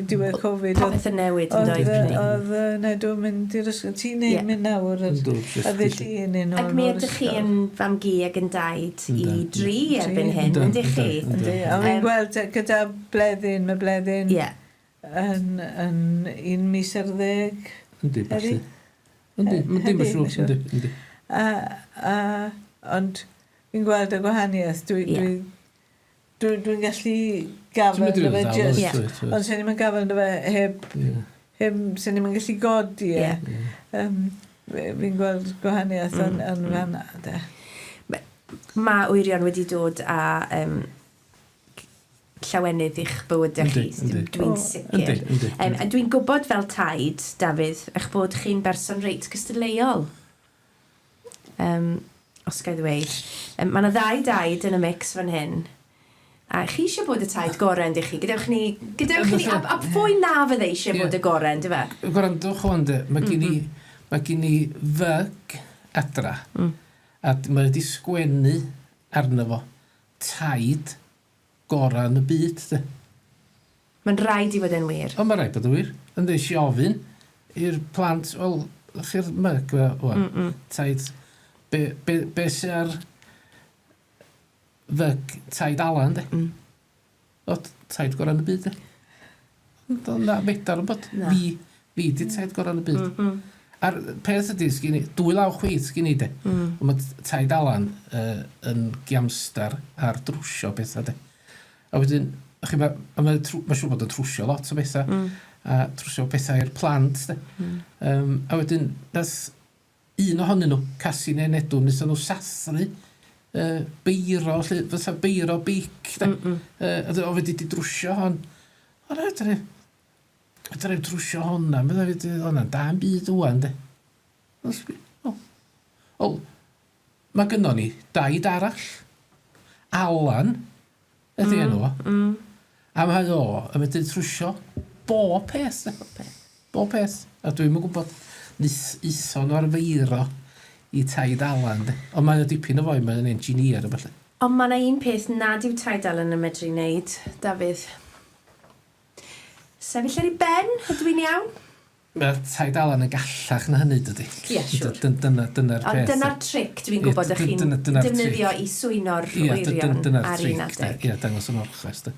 diwedd Covid, oedd Popeth yn newid yn Oedd doedd pryd. oedd Nedw mynd i'r ysgol. Ti'n neud Ie. mynd nawr ar Yndw, a ddydd Llun un Ac o'r mi ydych chi yn fam-gu ac yn daid i Yndan. dri erbyn hyn, Yndan, yndych chi? yndan, Yndi, yndan. a fi'n Yym. gweld gyda Bleddyn, mae Bleddyn Ie. yn, yn 1 mis. Yndi, Heddi? ballu. Yndi, yndi, Heddi, mae'n siŵr. ma' siŵr. Yndi, yndi. A, ond fi'n gweld y gwahaniaeth. Dwi'n dwi, dwi, dwi gallu Ti'n gafel medru ynddo fe ddal, just. oes, wyt, wyt. Ond sy'n ni'n gafel ynddo fe heb, heb sy'n ni'n gallu godi e. Fi'n gweld gwahaniaeth yn, yn fanna, de. Mae wyrion wedi dod â llawenydd i'ch bywydau chi, Yndi, yndi. dwi'n O, sicr. Yndi, yndi. A dwi'n gwybod fel taid, Dafydd, eich bod chi'n berson reit cystadleuol. Os ga i ddweud. Mae yna ddau daid yn y mix fan hyn. A chi eisiau bod y taid gorau, yndych chi? Gadewch ni, gadewch ni, a phwy na fydde eisiau bod y gorau, ynddo fe? Gwrandwch hwn, de, mae gen i fug adra, a mae wedi sgwennu arno fo taid gorau yn y byd, de. Mae'n rhaid i fod yn wir. Ond mae rhaid bod yn wir. Ynddi, eisiau ofyn i'r plant, wel, chi'r mug, wel, taid, be sy ar fug taid Alan, de? O, taid gorau yn y byd, de. Ond o, na, medar yn bod. Na. Fi di taid gorau yn y byd. A'r peth ydy, sgyn i, dwy law chwith sgyn i, de. Ond mae taid Alan yn giamstar ar drwsio bethau, de. A wedyn, chi, mae ma, ma siŵr bod yn trwsio lot o bethau. A trwsio pethau i'r plant, de. A wedyn, nath un ohonyn nhw, Casi neu Nedw, wnaethon nhw sathru beiro, lle, fatha beiro beic, de. A o fe di drwsio hon. O, na, dyna, dyna drwsio honna, medda fi, hwnna'n da yn byd ŵan, de. O, o, mae gynnon ni daid arall. Alan, ydy enw fo. A mae o yn medru trwsio bob peth, de. Bob peth. A dwi'm yn gwybod, nes ison nhw ar feiro i taid Alan, de. Ond mae o dipyn o foi, mae'n engineer a falle. Ond mae yna un peth nad yw taid Alan yn medru wneud, Dafydd. Sefyll ar ei ben, ydw i'n iawn? Mae Taid Alan yn gallach na hynny, dydy? Ie, siwr. Dyna, dyna'r peth. Ond dyna'r tric dwi'n gwybod ych chi'n defnyddio i swyno'r wyrion ar un adeg. Ie, dangos yn orchest.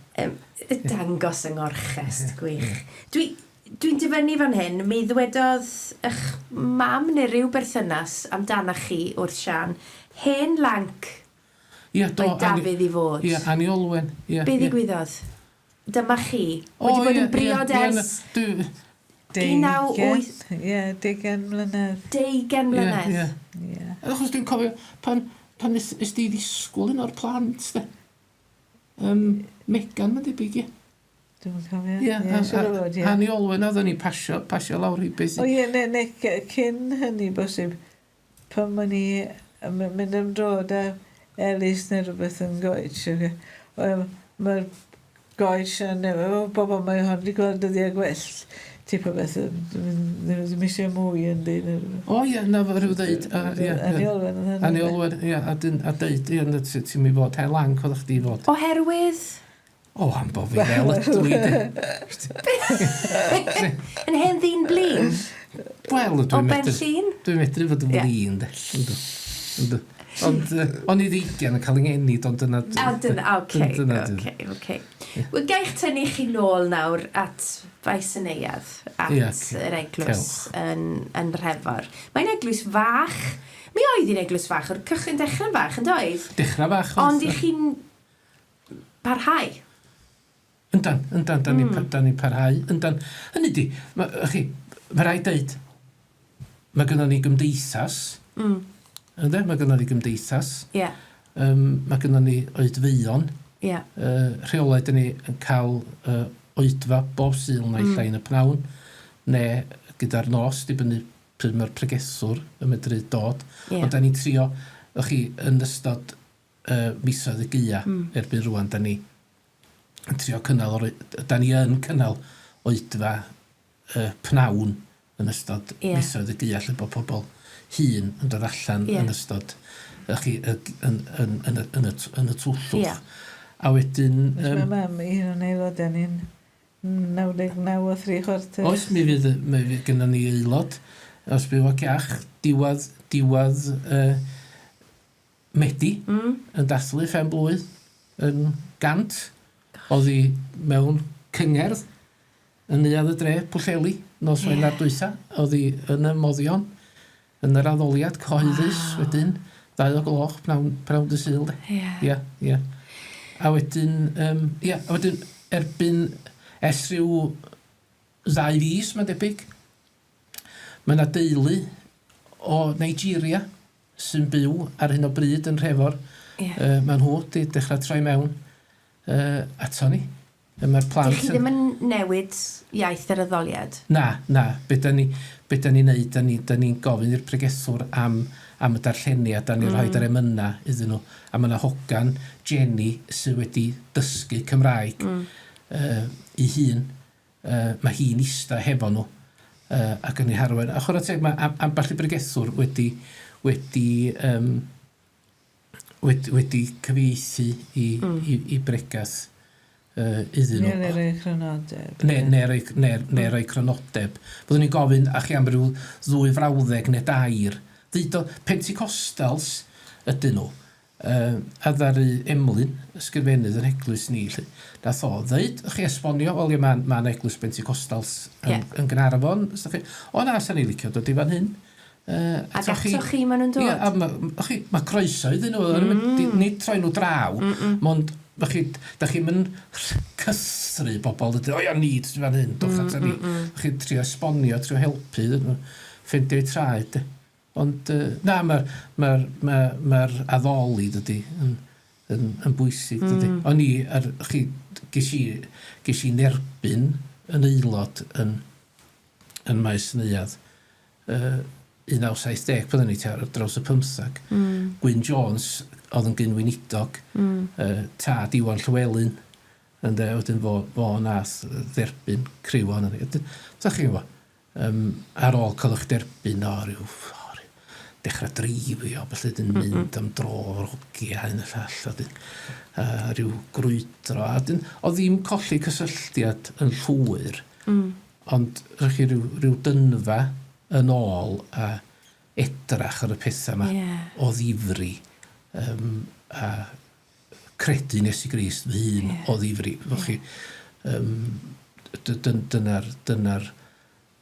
Dangos yng ngorchest, gwych. Dwi, dwi'n dyfynnu fan hyn, mi ddwedodd eich mam neu ryw berthynas amdanach chi wrth Siân, hen lanc Ie, do. Oedd Dafydd i fod. Ie, Annie Olwen. Ie, Be ddigwyddodd? Dyma chi. Wedi bod yn briod ers... 19... Ie, deugain mlynedd. Deugain mlynedd. Ie, ie. Achos dwi'n cofio pan, pan nes, nes di ddisgwyl un o'r plant, de. Um, Megan, mae'n debyg, ie. Dwi'm yn cofio. Ie, a, a, a, Annie Olwen oedden ni'n pasio, pasio lawr i beth. O ie, neu, neu cyn hynny bosib, pan o'n i yn mynd am dro 'da Elis neu rhywbeth yn goets mae'r goets yn efo bobl mae hon wedi gweld dyddiau gwell type o beth ddim eisiau mwy yn dweud neu rhywbeth. O ie, na fo rhyw ddeud. Ie, Annie Olwen oedd hynny. Annie Olwen, ie, a dyn, a deud, ie, ti'n mynd fod hen lanc oeddech chdi fod. Oherwydd? O, am bo fi fel ydw i, de. Yn hen ddyn blin? Wel, O dwi'n Ben medru... Llŷn? Dwi'n medru fod yn flin, de. Yndw. Yndw. Ond, o'n i ddeigian yn cael yng ngeni, ond dyna... A dyna, oce, oce, oce. Wel, gaich tynnu chi nôl nawr at Faes y Neuadd, at yr eglwys yn, yn Nhrefor. Mae'n eglwys fach. Mi oedd hi'n eglwys fach o'r cychwyn, dechrau'n fach, yn doedd? Dechrau fach. Ond i chi'n parhau. Yndan, yndan, da ni'n mm. da ni parhau. Yndan. Hynny di, ma, chi, mae rhaid deud, mae gynnon ni gymdeithas. Ynde, mae gynnon ni gymdeithas. Yeah. Mae gynnon ni oedfeuon. Yeah. Rheolau, dyn ni yn cael oedfa bob Sul naill ai yn y pnawn, neu gyda'r nos, dibynnu pryd mae'r pregethwr yn medru dod. Yeah. Ond da ni'n trio, chi, yn ystod misoedd y gaea erbyn rwan, da ni yn trio cynnal, da ni yn cynnal oedfa pnawn yn ystod yeah. misoedd y gaea, lle bod pobl hŷn yn dod allan yeah. yn ystod chi, yn, yn, yn, yn, y, yn y twllwch. Yeah. A wedyn... Mae mam, un o'n aelodau ni'n 99 a thri chwarter. Oes, mi fydd, mi fydd gynnon ni aelod, os byw ac iach, diwedd, diwedd Medi yn dathlu phen blwydd yn 100. Oedd hi mewn cyngerdd yn Neuadd y Dre, Pwllheli, nos Wener dwytha. Oedd hi yn y moddion, yn yr addoliad cyhoeddus Waw. wedyn, 2 o gloch pnawn, pnawn dy Sul. de. Ie. Ia, ia. A wedyn, um, ia, a wedyn erbyn ers rhyw ddau fis, mae'n debyg, mae yna deulu o Nigeria sy'n byw ar hyn o bryd yn Nhrefor. Ie. Maen nhw 'di dechrau troi mewn ato ni. Mae'r plant... Dych chi ddim yn newid iaith yr addoliad? Na, na. Be da ni, be da ni'n neud, da ni'n da ni gofyn i'r pregethwr am, am y darlleniad, da ni'n mm. rhoi yr emynau iddyn nhw. A mae yna hogan, Jenny, sydd wedi dysgu Cymraeg i hun. Mae hi'n ista hefo nhw ac yn eu harwain. A chwarae teg, mae ambell i bregethwr wedi, wedi, um, wedi, wedi cyfieithu i, i, i bregath iddyn nhw. Neu roi crynodeb. Neu, neu, roi, neu, neu roi crynodeb. Byddwn ni'n gofyn a chi am ryw ddwy frawddeg neu dair. Deudo, Pentecostals ydyn nhw. A ddaru Emlyn, ysgrifennydd yr eglwys ni, 'lly, nath o ddeud, chi esbonio, wel ie, mae ma eglwys Pentecostals yn, yeah. yn Gaernarfon, os chi, o na, sa'n ei licio dod i fan hyn. Ac ato chi, chi maen nhw'n dod? Ie, a ma, chi, mae croeso iddyn nhw, nid troi nhw draw, mond chi, da chi'n mynd cythru bobl, dydyn, o ia, nid fan hyn, dwch ato ni. Chi trio esbonio, trio helpu, ffeindio eu traed. Ond na, mae'r ma ma ma addoli, dydy, yn, yn, yn bwysig, dydy. O'n i, ar, chi, ges i, ges i nerbyn yn aelod yn, yn Maes Neuadd 1970, pan o'n i tua ar draws y pymthag. Gwyn Jones oedd yn gyn-weinidog, tad Iwan Llywelyn, ynde, wedyn fo, fo nath dderbyn criw ohono ni. Wedyn, da chi'n gwybod, Yym, ar ôl cael eich derbyn o ryw, o ryw dechrau dreifio, felly dyn mynd am dro o'r hogia hyn y llall, a dyn, a rhyw grwydro, a dyn, o ddim colli cysylltiad yn llwyr, Ond rhowch chi ryw, ryw dynfa yn ôl a edrach ar y pethau yma yeah. o ddifri um, a credu nes i Grist fy hun yeah. o ddifri. Yeah. Chi, um, dyna'r dyna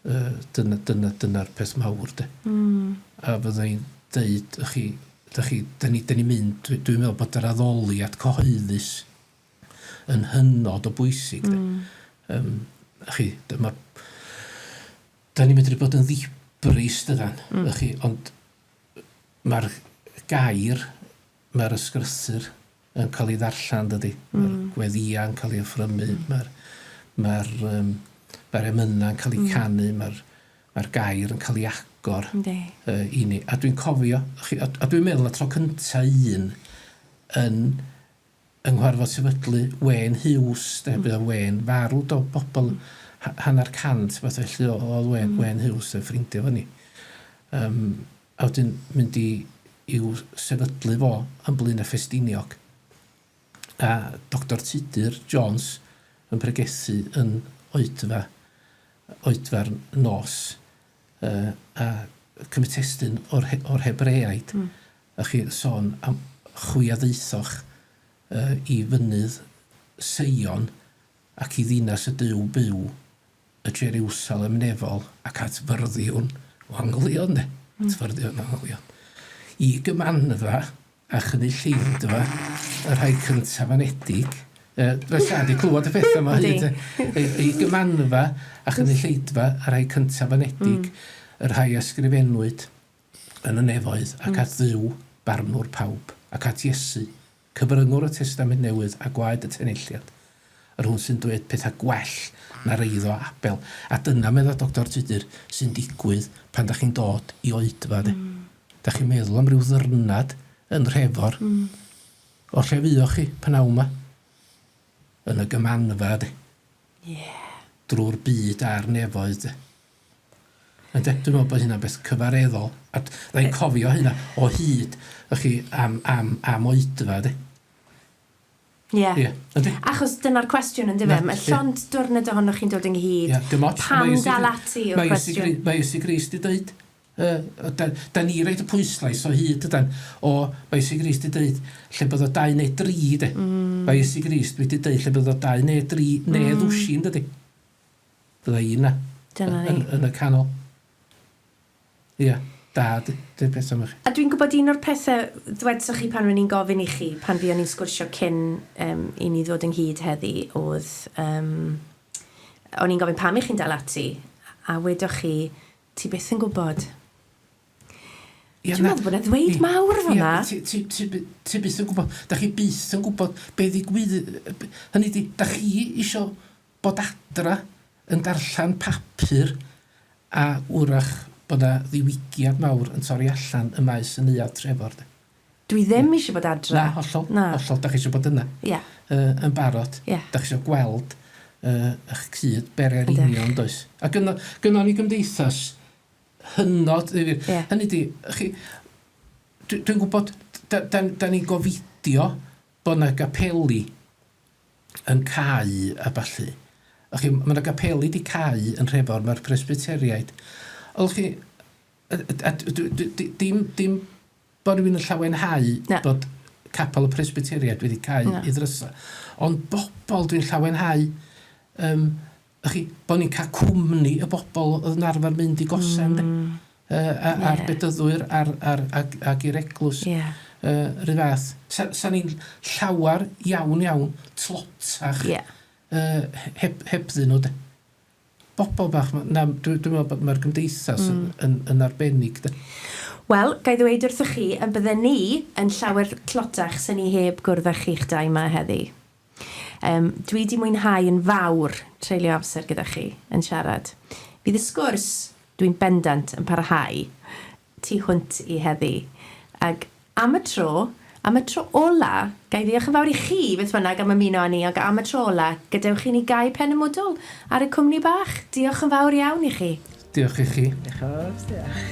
dyna, dyna, dyna peth mawr de. Mm. A fydda i'n deud, chi, da chi, da ni, da ni mynd, dwi'n dwi meddwl bod yr addoliad cyhoeddus yn hynod o bwysig. Mm. Um, chi, dyma... Da ni'n medru bod yn ddibris, dydan, mm. chi, ond mae'r gair, mae'r ysgrythur yn cael ei ddarllen, dydy. Mm. Mae'r gweddïau yn cael ei offrymu, mm. mae'r mae'r um, mae'r emynau yn cael ei mm. canu, mae'r mae'r gair yn cael ei agor uh, i ni. A dwi'n cofio, chi, a, a dwi'n meddwl y tro cyntaf un yn yng nghyfarfod sefydlu Wayne Hughes de, mm. buodd Wayne farw do bobl hanner cant fath felly oedd Wayne, mm. Wayne Hughes y ffrindiau fo ni. Um, a wedyn mynd i i'w sefydlu fo yn Blaenau Ffestiniog. A Dr Tudur Jones yn pregethu yn oedfa, oedfa'r nos uh, a cymryd testun o'r, or Hebreaid. Mm. A chi sôn am chwi a ddaethoch uh, i fynydd Seion ac i ddinas y Duw byw, y Jeriwsalem nefol, ac at fyrddiwn o angylion, de. Mm. At fyrddiwn o angylion. I gymanfa a chynulleidfa y rhai cyntaf anedig, uh, Fe sa di clywed y pethau yma hyd. I gymanfa a chynulleidfa y rhai cyntaf anedig, mm. y rhai ysgrifennwyd yn y nefoedd, ac mm. at Dduw, barnwr pawb, ac at Iesu, cyfryngwr y Testament Newydd a gwaed y tenilliad, yr hwn sy'n dweud pethau gwell na'r eiddo Abel. A dyna, medda Doctor Tudur, sy'n digwydd pan da chi'n dod i oedfa. De. Mm. Da chi'n meddwl am ryw ddyrnad yn Nhrefor. Mm. O lle fuoch chi pnawn ma? Yn y gymanfa, de. Yeah. Drwy'r byd a'r nefoedd, de. Ynde? Dwi'n meddwl bod hynna'n beth cyfareddol. A dda i'n cofio hynna o hyd, ych chi, am, am, am oedfa, de. Ie. Yeah. Yeah. Yndi? Achos dyna'r cwestiwn, ynddo fe? Mae llond diwrnod ohonoch chi'n dod ynghyd. Yeah, dim ots. Pam dal ati yw'r cwestiwn? Mae Iesu Grist di dweud, uh, da, da ni roed y pwyslais o hyd ydan, o, mae Iesu Grist di dweud, lle bod o dau neu dri, de. Mm. Mae Iesu Grist wedi dweud lle bod o dau neu dri, neu mm. ddwsin, dydy. Fydda i 'na. Dyna ni. Yn, yn y canol. Ia, da, di'r peth am chi. A dwi'n gwybod un o'r pethau ddwedsoch chi pan ro'n i'n gofyn i chi, pan fuon ni'n sgwrsio cyn um, i ni ddod ynghyd heddi, oedd... Um, o'n i'n gofyn pam i chi'n dal ati, a wedoch chi, ti byth yn gwybod. Ia, Dwi'n meddwl bod 'na ddweud mawr fan'na. Ia, ti, ti, ti, by- ti byth yn gwybod. Da chi byth yn gwybod be ddigwydd. Hynny di, da chi isio bod adra yn darllen papur a wrach bod 'na ddiwygiad mawr yn torri allan ym maes y Neuadd Trefor de. Dwi ddim eisiau bod adra. Na, hollol. Na. Hollol, da chi eisiau bod yna. Ia. Uh, yn barod. Ia. Da chi eisiau gweld uh, eich cyd bererinion, does? A gynno, gynno ni gymdeithas hynod ddifyr. Ie. Hynny di, chi, dwi'n dwi gwybod, da, da, da ni'n gofidio bod 'na gapeli yn cau a ballu. A chi, mae 'na gapeli 'di cau yn Nhrefor, mae'r Presbyteriaid. Ond chi, a, a, dim, dim bod rhywun yn llawenhau Na. bod capel y Presbyteriaid wedi cau Na. i ddrysa. Ond bobl dwi'n llawenhau, um, chi, bod ni'n cael cwmni y bobl oedd yn arfer mynd i gosen, mm. Uh, a, yeah. a'r bedyddwyr a'r, a'r, ag, ag i'r eglwys. Yeah. Uh, rhyw fath. Sa, sa ni'n llawer iawn iawn tlotach yeah. uh, heb, hebddyn nhw. De. Bobl bach, na, dwi'n dwi meddwl bod mae'r gymdeithas mm. yn, yn, yn arbennig. De. Wel, ga i ddweud wrthych chi, y bydden ni yn llawer tlotach sy'n ni heb gwrdd â chi'ch dau yma heddi. Yym, dwi 'di mwynhau yn fawr treulio amser gyda chi yn siarad. Fydd y sgwrs, dwi'n bendant, yn parhau tu hwnt i heddi. Ag am y tro, am y tro ola, ga i ddiolch yn fawr i chi, beth bynnag, am ymuno â ni, ag am y tro ola, gadewch i ni gau pen y mwdwl ar y cwmni bach. Diolch yn fawr iawn i chi. Diolch i chi. Diolch yn fawr, diolch.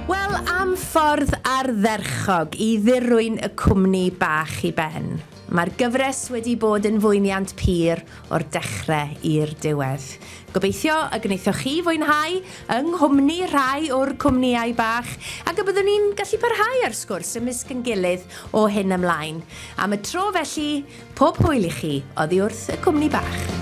Wel, am ffordd ardderchog i ddirwyn y cwmni bach i ben. Mae'r gyfres wedi bod yn fwyniant pur o'r dechrau i'r diwedd. Gobeithio y gwnaethoch chi fwynhau yng nghwmni rhai o'r cwmnïau bach ac y byddwn ni'n gallu parhau â'r sgwrs ymysg ein gilydd o hyn ymlaen. Am y tro felly, pob hwyl i chi oddi wrth y cwmni bach.